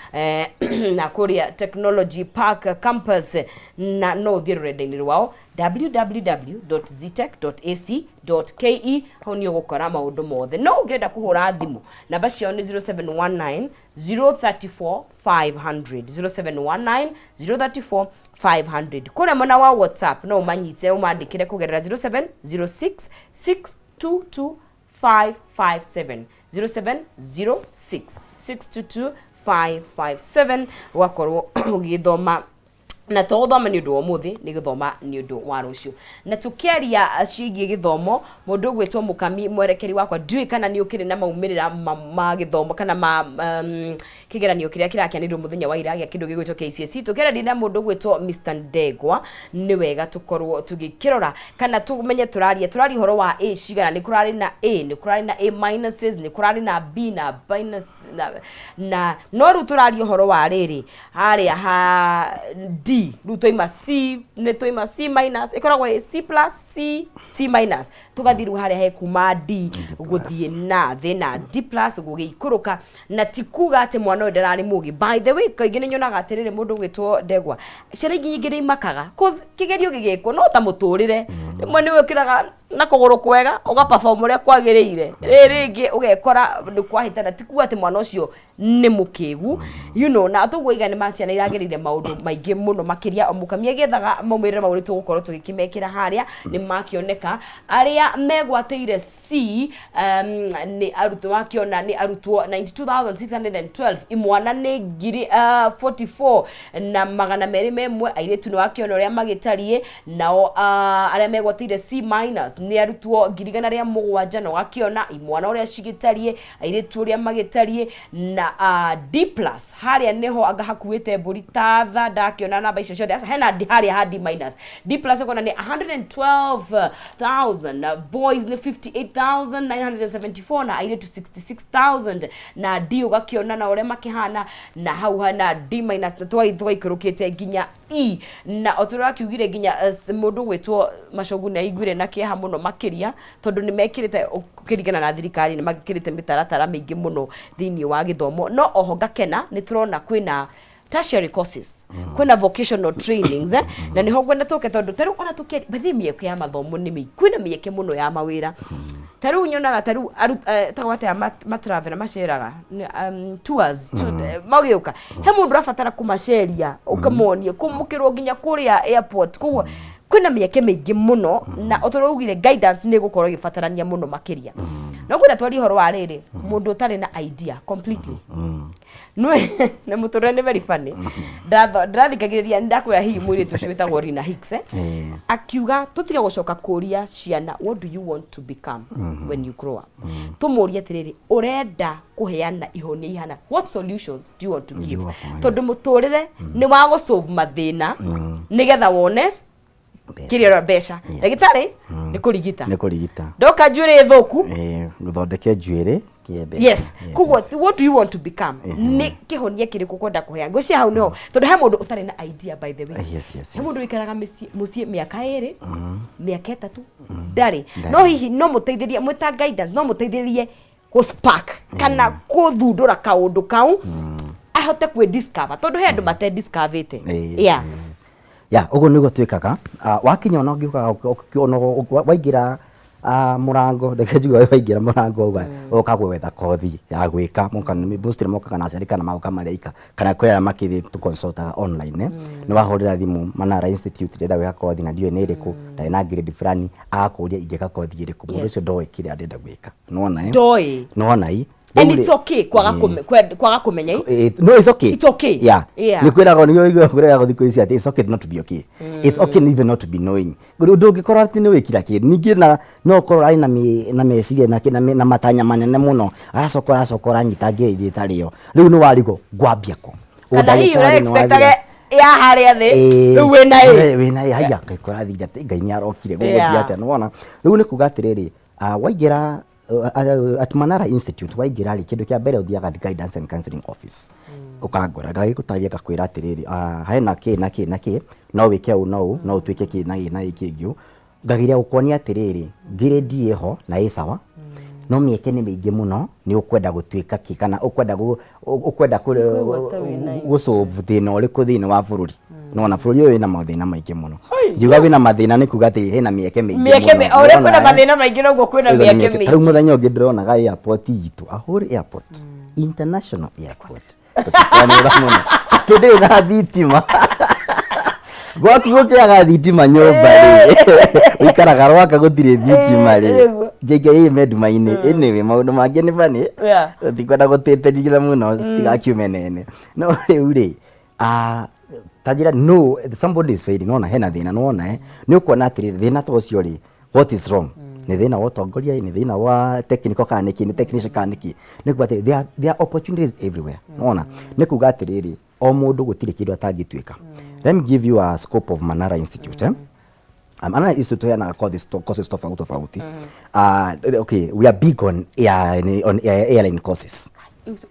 na kũrĩa Technology Park Campus, na no ũthiĩ rũrenda-inĩ rwao www.zetech.ac.ke. Hau nĩ ũgũkora maũndũ mothe. No ũngĩenda kũhũra thimũ, namba ciao nĩ 0719 034 500, 0719 034 500. Kũrĩa mwena wa WhatsApp no ũmanyite, ũmandĩkĩre kũgerera 0706 622 557, 0706 622 557, ũgakorwo ũgĩthoma Na to gũthoma nĩ ũndũ wa ũmũthĩ, nĩ gũthoma nĩ ũndũ wa rũciũ. Na tũkĩaria ciĩgiĩ gĩthomo, mũndũ ũgwĩtwo Mũkami mwerekeri wakwa, ndiũĩ kana nĩ ũkĩrĩ na maumĩrĩra ma gĩthomo kana ma kĩgeranio kĩrĩa kĩrakĩanĩrĩirwo mũthenya wa ira gĩa kĩndũ gĩgwĩtwo KCSE. Tũkĩaranĩria na mũndũ ũgwĩtwo Mr Ndegwa, nĩ wega tũkorwo tũgĩkĩrora kana tũmenye tũraria tũraria ũhoro wa A cigana. Nĩ kũrarĩ na A, nĩ kũrarĩ na A minuses, nĩ kũrarĩ na B na minus na no rĩu tũraria ũhoro wa rĩrĩ harĩa ha D. Rĩu twaima C, nĩ twaima C minus, ĩkoragwo ĩ C plus, C, C minus, tũgathiĩ rĩu harĩa he kuma D gũthiĩ na thĩ na D plus gũgĩikũrũka. Na ti kuga atĩ mwana ũyũ ndararĩ mũgĩ. By the way, kaingĩ nĩ nyonaga atĩrĩrĩ, mũndũ ũgwĩtwo Ndegwa, ciana ingĩ nyingĩ nĩ imakaga cause kĩgerio gĩgĩkwo no ta mũtũrĩre, rĩmwe nĩ wĩkĩraga na kũgũrũ kwega ũga perform ũrĩa kwagĩrĩire, rĩrĩ rĩngĩ ũgekora nĩ kwahĩtana. Ti kuga atĩ mwana ũcio nĩ mũkĩgu, na tũguo iga nĩ ma ciana iragereire maũndũ maingĩ mũno makĩria. O Mũkami agĩethaga maumĩrĩra mau, nĩ tũgũkorwo tũgĩkĩmekĩra harĩa nĩ makĩoneka. Arĩa megwatĩire C nĩ arutwo, wakĩona nĩ arutwo 92,612, imwana nĩ ngiri 44 na 201, airĩtu nĩ wakĩona ũrĩa magĩtariĩ. Nao arĩa megwatĩire C minus nĩ arutwo 107,000, na ũgakĩona imwana ũrĩa cigĩtariĩ, airĩtu ũrĩa magĩtariĩ. Na D plus harĩa nĩho anga hakuĩte mbũri tatha, ndakĩona namba icio ciothe. Aca, hena D harĩa ha D minus. D plus ũkona nĩ 112,000, boys nĩ 58,974 na airĩtu 66,000. Na D ũgakĩona na ũrĩa makĩhana na hau hana D minus, na twaikũrũkĩte nginya E. Na o tũrĩa wakiugire, nginya mũndũ gwĩtwo Macogu nĩ aiguire na kĩeha mũno makĩria, tondũ nĩ mekĩrĩte, ũkĩringana na thirikari, nĩ mekĩrĩte mĩtaratara mĩingĩ mũno thĩinĩ wa gĩthomo. No oho ngakena nĩ tũrona kwĩna tertiary courses, kwĩna vocational trainings, na nĩho ngwenda tũke, tondũ ta rĩu ona tũkĩaria bathi mĩeke ya mathomo nĩ mĩingĩ, kwĩna mĩeke mũno ya mawĩra. Ta rĩu nyonaga ta rĩu tagwo atĩa, matravela maceraga tours magĩũka, he mũndũ ũrabatara kũmaceria, ũkamonia kũmũkĩrwo nginya kũrĩa airport. Koguo kwĩna mĩeke mĩingĩ mũno, na o ta ũrĩa ugire, guidance nĩ ĩgũkorwo ĩgĩbatarania mũno makĩria. No kwĩna twarie ũhoro wa rĩrĩ, mũndũ ũtarĩ na idea completely nĩ mũtũrĩre nĩ very funny. Ndĩrathikagĩrĩria, nĩ ndakwĩra, hihi mũirĩtu ũcio wĩtagwo Rina Hicks, akiuga tũtige gũcoka kũria ciana, "What do you want to become when you grow up?" Tũmũrie atĩrĩrĩ, "Ũrenda kũheana ihonia ihana? What solutions do you want to give?" You offer, Tondũ mũtũrĩre nĩ wa gũsolve mathĩna nĩgetha wone Mbeca. kĩrĩa mbeca. Ndagĩtarĩ nĩ kũrigita. Nĩ kũrigita. Ndoka njuĩrĩ thũku. Ngũthondeke njuĩrĩ kĩembe. Koguo what do you want to become, nĩ kĩhonia kĩrĩkũ kwenda kũheana? Ngwĩciria hau nĩho, tondũ he mũndũ ũtarĩ na idea, by the way. He mũndũ wĩikaraga mũciĩ mĩaka 2, mĩaka 3, ndarĩ. No hihi no mũteithĩrie mwĩta guidance, no mũteithĩrĩrie gũ spark kana kũthundũra kaũndũ kau ahote kwĩ discover, tondũ he andũ mate discoverĩte. Ya, ũguo nĩguo twĩkaga. Wakinya ona ũngĩũkaga ona waingĩra mũrango, reke njuge waingĩra mũrango uga ũka gwetha kothi ya gwĩka moka, mostly mokaga na aciari kana magoka marĩ aika, kana kwĩ arĩa makĩrĩ tũconsultaga online. Nĩ wahũrĩra thimũ Manara Institute, ndĩrenda gwĩka kothi na ndiũĩ nĩ ĩrĩkũ, ndarĩ na grade fulani, agakũria ingĩka kothi ĩrĩkũ. Mũndũ ũcio ndoĩ kĩrĩa arenda gwĩka, nĩwona, eh? Ndoĩ. Nĩwona i And Rĩu it's okay kwaga kwaga kũmenya i. No, it's okay. It's okay. Nĩ kwĩragwo, nĩ kwĩragwo thikũ ici atĩ it's okay not to be okay. It's okay even not to be knowing. Ũndũ ũngĩkorwo atĩ nĩ wĩkira kĩndũ, ningĩ na no ũkorwo arĩ na meciria na matanya manene mũno, aracoka ũranyita ngĩrĩ ĩtarĩ yo, rĩu nĩ warigwo ngwambia kũ. Kana hihi Ũndagĩtarĩ nĩ ũra-expectage wathira. ya harĩa thĩ, rĩu wĩna ĩ. Wĩna ĩ, haya kaĩ kũrathire atĩ Ngai nĩ arokire gũgũthiĩ atĩa, nĩwona? Rĩu nĩ kuga atĩrĩrĩ, waingĩra at Manara Institute, waingĩra rĩ, kĩndũ kĩa mbere ũthiaga guidance and counseling office, ũkangora ngagĩgũtarĩria, ngakwĩra atĩrĩrĩ, hena kĩ na kĩ na kĩ, no wĩke ũũ na ũũ, no ũtuĩke kĩ na ĩ na ĩ kĩngĩ ũũ. Ngageria gũkuonia atĩrĩrĩ, grade ĩho na ĩ sawa, no mĩeke nĩ mĩingĩ mũno. Nĩ ũkwenda gũtuĩka kĩ, kana ũkwenda ũkwenda Kwĩgwata wĩna gũsolve thĩna ũrĩkũ thĩinĩ wa bũrũri? Nĩwona bũrũri ũyũ wĩna mathĩna maingĩ mũno. Ngiuga wĩna mathĩna nĩ kuga atĩ hena mĩeke mĩingĩ mĩeke mũno. o ũrĩa Nĩwona, kwĩna eh? mathĩna maingĩ noguo kwĩna Ĩgo nĩ mĩeke mĩeke. Ta rĩu mĩingĩ. Mũthenya ũngĩ ndĩronaga airport itũ, a whole airport, international airport, tũtikwanĩrĩra mũno, atĩ ndĩrĩ na thitima. Gwaku gũkĩaga thitima nyũmba rĩ, ũikaraga rwaka gũtirĩ thitima rĩ, Nĩguo. JKIA me nduma-inĩ. Anyway, maũndũ mangĩ nĩ funny, tũtikwenda gũtĩtĩrithia mũno tigakiume nene. No rĩu rĩ, Ta njĩra, no, somebody is failing. Nona hena thĩna, nona nĩ ũkuona atĩrĩrĩ, thĩna ta ũcio rĩ, what is wrong? Nĩ thĩna wa ũtongoria, nĩ thĩna wa technical, kana nĩkĩ, nĩ technician kana nĩkĩ? Nĩ kuga atĩrĩrĩ, there are opportunities everywhere. Nona nĩ kuga atĩrĩrĩ, o mũndũ gũtirĩ kĩndũ atangĩtuĩka. Let me give you a scope of Manara Institute, eh? Manara Institute heanaga courses tofauti tofauti. Okay, we are big on airline courses.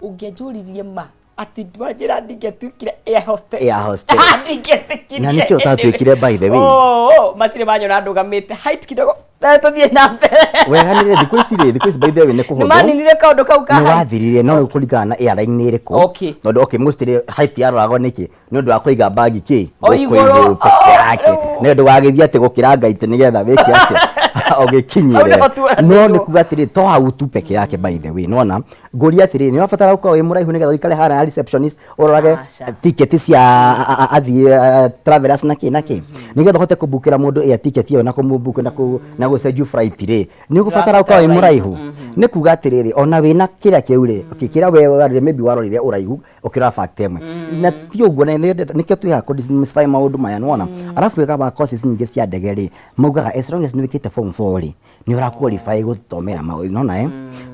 Ũngĩanjũririe ma atĩ wanjĩra ndingĩatuĩkire air hostess. Air hostess. Ndingĩetĩkirie. Na nĩkĩo ũtatuĩkire, by the way? Oh, matirĩ manyona ndũgamĩte height kidogo. Tũthiĩ na mbere. Wega nĩ thikũ ici rĩ, thikũ ici, by the way, nĩ nĩ kũhũthũ. Maninire kaũndũ kau ka Nĩ height. wathirire, no rĩu kũringana na airline nĩ ĩrĩkũ. Tondũ okay, mostly height yaroragwo nĩkĩ? Nĩ ũndũ wa kũiga bagi kĩ O gũkũ igũrũ. Igũrũ peke Oh, yake. rĩu. Nĩ ũndũ wagĩthiĩ atĩ gũkĩranga itĩ nĩgetha wĩke atĩ Hau ũgĩkinyĩre. nĩho tuoranĩirwo. No nĩ kuga atĩrĩ, to hau tu peke yake, by the way, nona ngũria atĩrĩrĩ, nĩ ũrabatara gũkorwo wĩ mũraihu nĩgetha ũikare harĩa ya receptionist ũrorage Aca. tiketi cia athiĩ travelers na kĩ na kĩ, nĩgetha ũhote kũbukĩra mũndũ air ticket ĩyo na kũmũbook na gũ send you flight rĩ, nĩ ũgũbatara gũkorwo wĩ mũraihu? Nĩ kuga atĩrĩrĩ, ona wĩna kĩrĩa kĩu rĩ, okay, kĩrĩa we warire, maybe warorire ũraihu ũkĩrora fact ĩmwe, na ti ũguo. Na nĩkĩo twĩhaga kũ demystify maũndũ maya, nĩwona? Arabu wega wa courses nyingĩ cia ndege rĩ, maugaga as long as nĩ wĩkĩte form 4 rĩ, nĩ ũra qualify gũthomera maũndũ, nona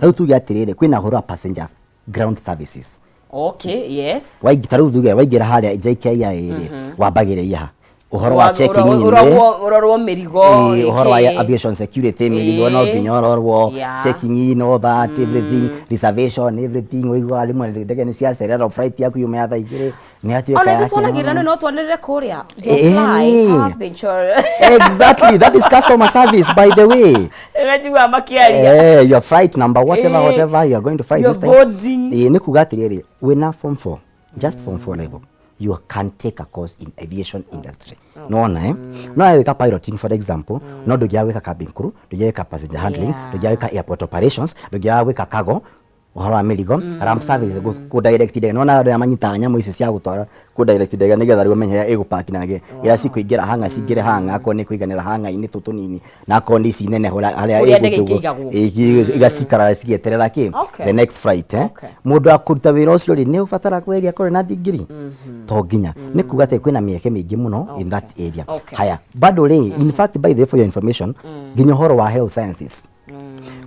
rĩu tuge atĩrĩrĩ, kwĩna ũhoro wa passenger ground services. Waingĩ ta rĩu tuge waingĩra harĩa JKIA rĩ, wambagĩrĩria ha ũhoro wa checking in rĩ, Ũrorwo mĩrigo. Ĩĩ, ũhoro wa ĩkĩ. Aviation security, mĩrigo no nginya ũrorwo, checking in, all that, everything, reservation, everything. Ũiguaga rĩmwe ndege nĩ ciacererwo, flight yaku yuma ya thaa 2 nĩ yatuĩka Ona ya ithuĩ twanagĩrĩra no twanĩrĩre kũrĩa. Your flight has been Exactly, that is customer service, by the way. Njiguaga makĩaria. Your flight number whatever, whatever you are going to fly Your this time. boarding. Nĩ kuga atĩrĩrĩ, wĩna form 4, just form 4 level, you can take a course in aviation industry, nona no wĩka piloting, for example, no ndũngĩaga gwĩka cabin crew, ndũngĩaga gwĩka passenger handling, ndũngĩaga gwĩka airport operations, ndũngĩaga gwĩka cargo, ũhoro wa mĩrigo, ramp service, kũ direct ndege. Nona andũ aya manyitaga nyamũ ici cia gũtwara, kũ direct ndege nĩgetha rĩu ũmenye harĩa ĩgũpaki na ĩrĩa cikũingĩra hanga, cingĩre hanga, akorwo nĩ kũiganĩra hanga-inĩ tũ tũnini, na akorwo nĩ ici nene harĩa Kũrĩa ndege ĩgũtũgwo. ikĩigagwo. Ĩĩ, iria cikaraga cigĩeterera kĩ the next flight. Mũndũ wa kũruta wĩra ũcio rĩ, nĩ ũbatara kweria akorwo na degree? To nginya. Nĩ kuga atĩ kwĩna mĩeke mĩingĩ mũno in that area. Haya, bado rĩ, in fact, by the way, for your information, nginya ũhoro wa health sciences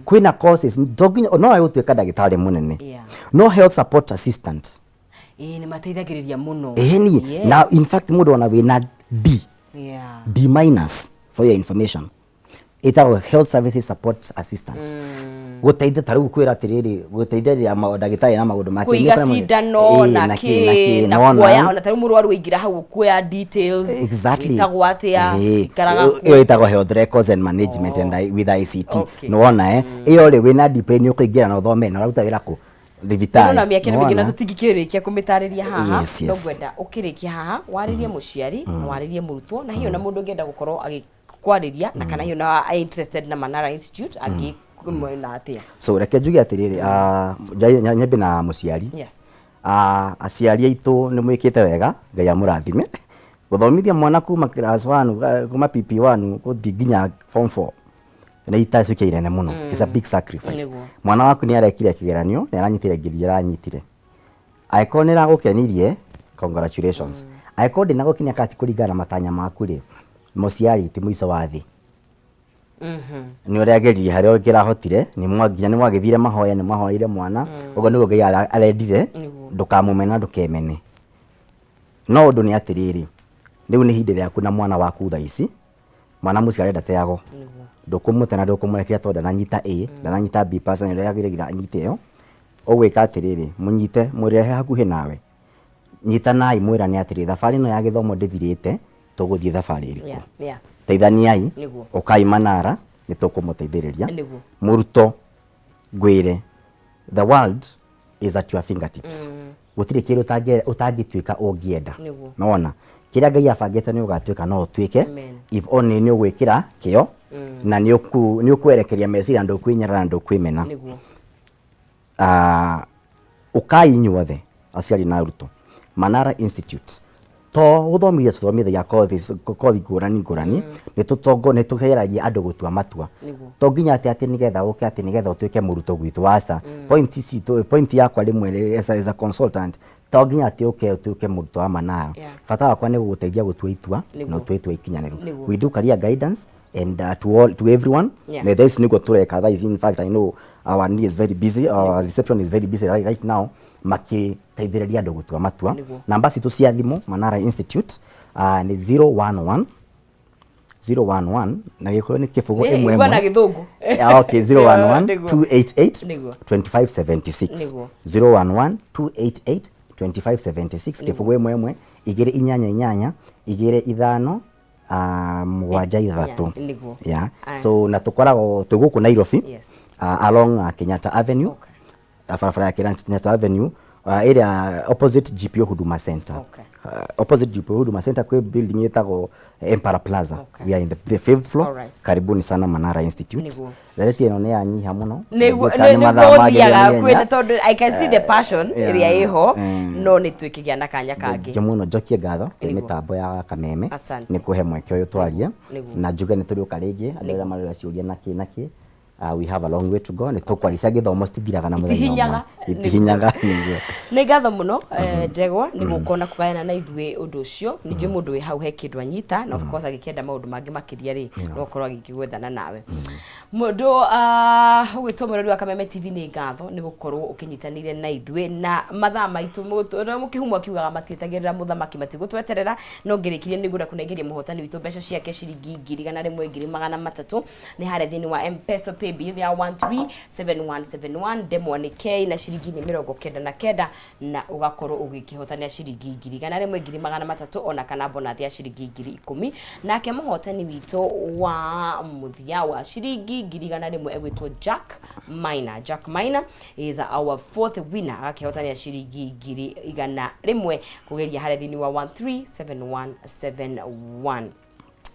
kwĩna courses. To nginya no gũtuĩka ndagĩtarĩ mũnene, no health support assistant. Ĩĩ, nĩ mateithagĩrĩria mũno. Ĩni. Na in fact mũndũ ona wĩna D, D minus, for your information, ĩtagwo health services support assistant, gũteithia ta rĩu kwĩra atĩrĩrĩ, gũteithĩrĩria ndagĩtarĩ na maũndũ make. Kũiga Nĩ cindano na na kĩ na kĩ kĩ na nĩwona? Kuoya ona ta rĩu mũrwaru waingĩra hau, kuoya details. Wĩtagwo atĩa? Ikaraga kũ? Ĩyo ĩtagwo health records and management and with ICT. Nĩwona ĩyo rĩ, wĩna degree nĩ ũkũingĩra na ũthome na ũraruta wĩra kũ thibitarĩ. Na mĩaka ĩno mĩingĩ na Nĩwona? Tũtingĩkĩrĩkia kũmĩtarĩria haha. No ngwenda ũkĩrĩkia haha warĩrie mũciari na warĩrie mũrutwo na hiyo na mũndũ ũngĩenda gũkorwo agĩkwarĩria na kana hiyo na interested na Manara Institute angĩmwena atĩa? So reke njuge atĩrĩrĩ, nyambe na mũciari. Aciari aitũ, nĩ mwĩkĩte wega, Ngai amũrathime. Gũthomithia mwana kuma class 1, kuma PP1 gũthiĩ nginya form 4 nĩ itacukia inene mũno. It's a big sacrifice. Mwana waku nĩ arekire kĩgeranio, nĩ aranyitire ngiri, aranyitire, angĩkorwo nĩ ĩragũkenirie, congratulations. Angĩkorwo ndĩnagũkenia kana ti kũringana na matanya maku rĩ, mũciari, ti mũico wa thĩ. Nĩ ũrĩa ageririe harĩa ũngĩrahotire, nĩ nginya nĩ mwagĩthire mahoya, nĩ mwahoeire mwana, ũguo nĩguo Ngai arendire. Ndũkamũmena, ndũkemene, no ũndũ nĩ atĩrĩrĩ, rĩu nĩ ihinda rĩaku na mwana waku thaa ici. Mwana mũciare ndateagwo. Ndũkũmũte na ndũkũmũrekeria tondũ ndananyita A, ndananyita B plus, na ũrĩa yagĩrĩire anyite ĩyo. Ũgwĩka atĩrĩrĩ, mũnyite, mũrehe hakuhĩ nawe, nyitanai, mwĩrane atĩrĩ, thabarĩ ĩno ya gĩthomo ndĩthirĩte, tũgũthiĩ thabarĩ ĩrĩkũ? Teithaniai. Ũkai Manara, nĩ tũkũmũteithĩrĩria. Mũrutwo, ngwĩre, the world is at your fingertips. Gũtirĩ kĩndũ ũtangĩtuĩka ũngĩenda. Nona kĩrĩa Ngai abangĩte nĩ ũgatuĩka, no ũtuĩke. If only nĩ ũgwĩkĩra kĩo na nĩ ũkwerekeria meciria, na ndũkwĩnyarara na ndũkwĩmena. Ũkai inyuothe aciari na arutwo Manara Institute, to gũthomithia tũthomithagia kothi ngũrani ngũrani, nĩ tũtongo nĩ tũgeragia andũ gũtua matua. To nginya atĩ nĩgetha ũke, atĩ nĩgetha ũtuĩke mũrutwo gwitũ, aca. Point citũ, point yakwa rĩmwe as a consultant, To nginya atĩ ũke ũtuĩke mũrutwo wa Manara. Bata wakwa nĩ gũgũteithia gũtua itua na ũtue itua ikinyanĩru. We do career guidance and to all, to everyone. Na thaa ici nĩguo tũreka thaa ici. In fact, I know our need is very busy, our reception is very busy right now makĩteithĩrĩria andũ gũtua matua. Namba citũ cia thimũ Manara Institute nĩ 011 011, na Gĩkũyũ nĩ kĩbũgũ ĩmwe Igua na ĩmwe. Gĩthũngũ. Ah, okay, 011 288 2576. 011 288 2576, kĩbũgũ ĩmwe ĩmwe igĩrĩ inyanya inyanya igĩrĩ ithano mũgwanja ithatũ. Yeah. Aya. So na tũkoragwo twĩ gũkũ Nairobi, along Kenyatta Avenue, barabara ya Kenyatta Avenue, area opposite GPO Huduma Center. Opposite GPO Huduma Center kwĩ building ĩtagwo Empire Plaza. We are in the fifth floor. Karibuni sana Manara Institute. Ndereti ĩno nĩ yanyiha mũno. Nĩguo. Nĩguo kana nĩ mathaa Nĩguo mangĩ ũthiaga nĩ kwĩna ihenya. tondũ I can see the passion ĩrĩa ĩho, no nĩ twĩkĩgĩa na kanya kangĩ. Thengiũ mũno, njokie ngatho kwĩ mĩtambo ya Kameme Asante. nĩ kũhe mweke ũyũ twarie, na njuge nĩ tũrĩũka rĩngĩ andũ arĩa marora ciũria nakĩ nakĩ. We have a long way to go. Nĩ tũkwaria gĩthomo citithiraga na mũthenya ũmwe. Itihinyaga. Itihinyaga, nĩguo. Nĩ ngatho mũno, Ndegwa, nĩ gũkorwo na kũgayana na ithuĩ ũndũ ũcio. Ningĩ mũndũ wĩ hau he kĩndũ anyita, na of course agĩkĩenda maũndũ mangĩ makĩria rĩ, no ũkorwo agĩkĩgwethana nawe. Mũndũ ũgwĩtwo mũrori wa Kameme TV, nĩ ngatho nĩ gũkorwo ũkĩnyitanĩire na ithuĩ na mathaa maitũ. Ũrĩa mũkĩhumo akiugaga matietagĩrĩra mũthamaki, matigũtweterera. No ngĩrĩkirie nĩ ngwenda kũnengeria mũhotani witũ mbeca ciake ciringi 100,000 300,000, nĩ harĩa thĩinĩ wa M-Pesa paybill ya 137171, ndemwa nĩ K na ciringi nĩ 99, na ũgakorwo ũgĩkĩhotanĩra ciringi 101,300 ona kana bonathi ya ciringi 10,000. Nake mũhotani witũ wa mũthia wa ciringi 100,000 egwĩtwo Jack Maina. Jack Maina is our fourth winner, agakĩhotanĩra ciringi 100,000 kũgeria harĩa thĩinĩ wa 137171.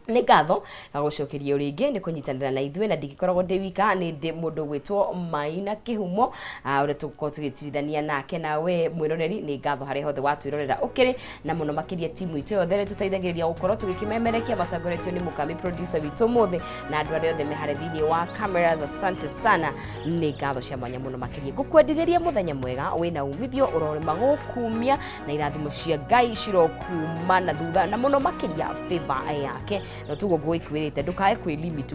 Nĩ ngatho gagũcokeria rĩngĩ nĩ kũnyitanĩra na ithuĩ, na ndingĩkoragwo ndĩ wika, nĩ ndĩ mũndũ gwĩtwo Maina Kĩhumo, ũrĩa tũgũkorwo tũgĩtirithania nake. Na we mwĩroreri, nĩ ngatho harĩa hothe watwĩrorera ũkĩrĩ, na mũno makĩria timu itũ yothe ĩrĩa tũteithagĩrĩria gũkorwo tũgĩkĩmemerekia, matongoretio nĩ Mũkami producer witũ ũmũthĩ, na andũ arĩa othe me harĩa thĩinĩ wa cameras. Asante sana, nĩ ngatho cia mwanya mũno makĩria. Ngũkwendithĩria mũthenya mwega wĩna umithio, ũrorĩma gũkumia na irathimo cia Ngai cirokuma na thutha, na mũno makĩria favor yake. Na tuguo ngũgĩkwĩrĩte, ndũkae kwĩ limit.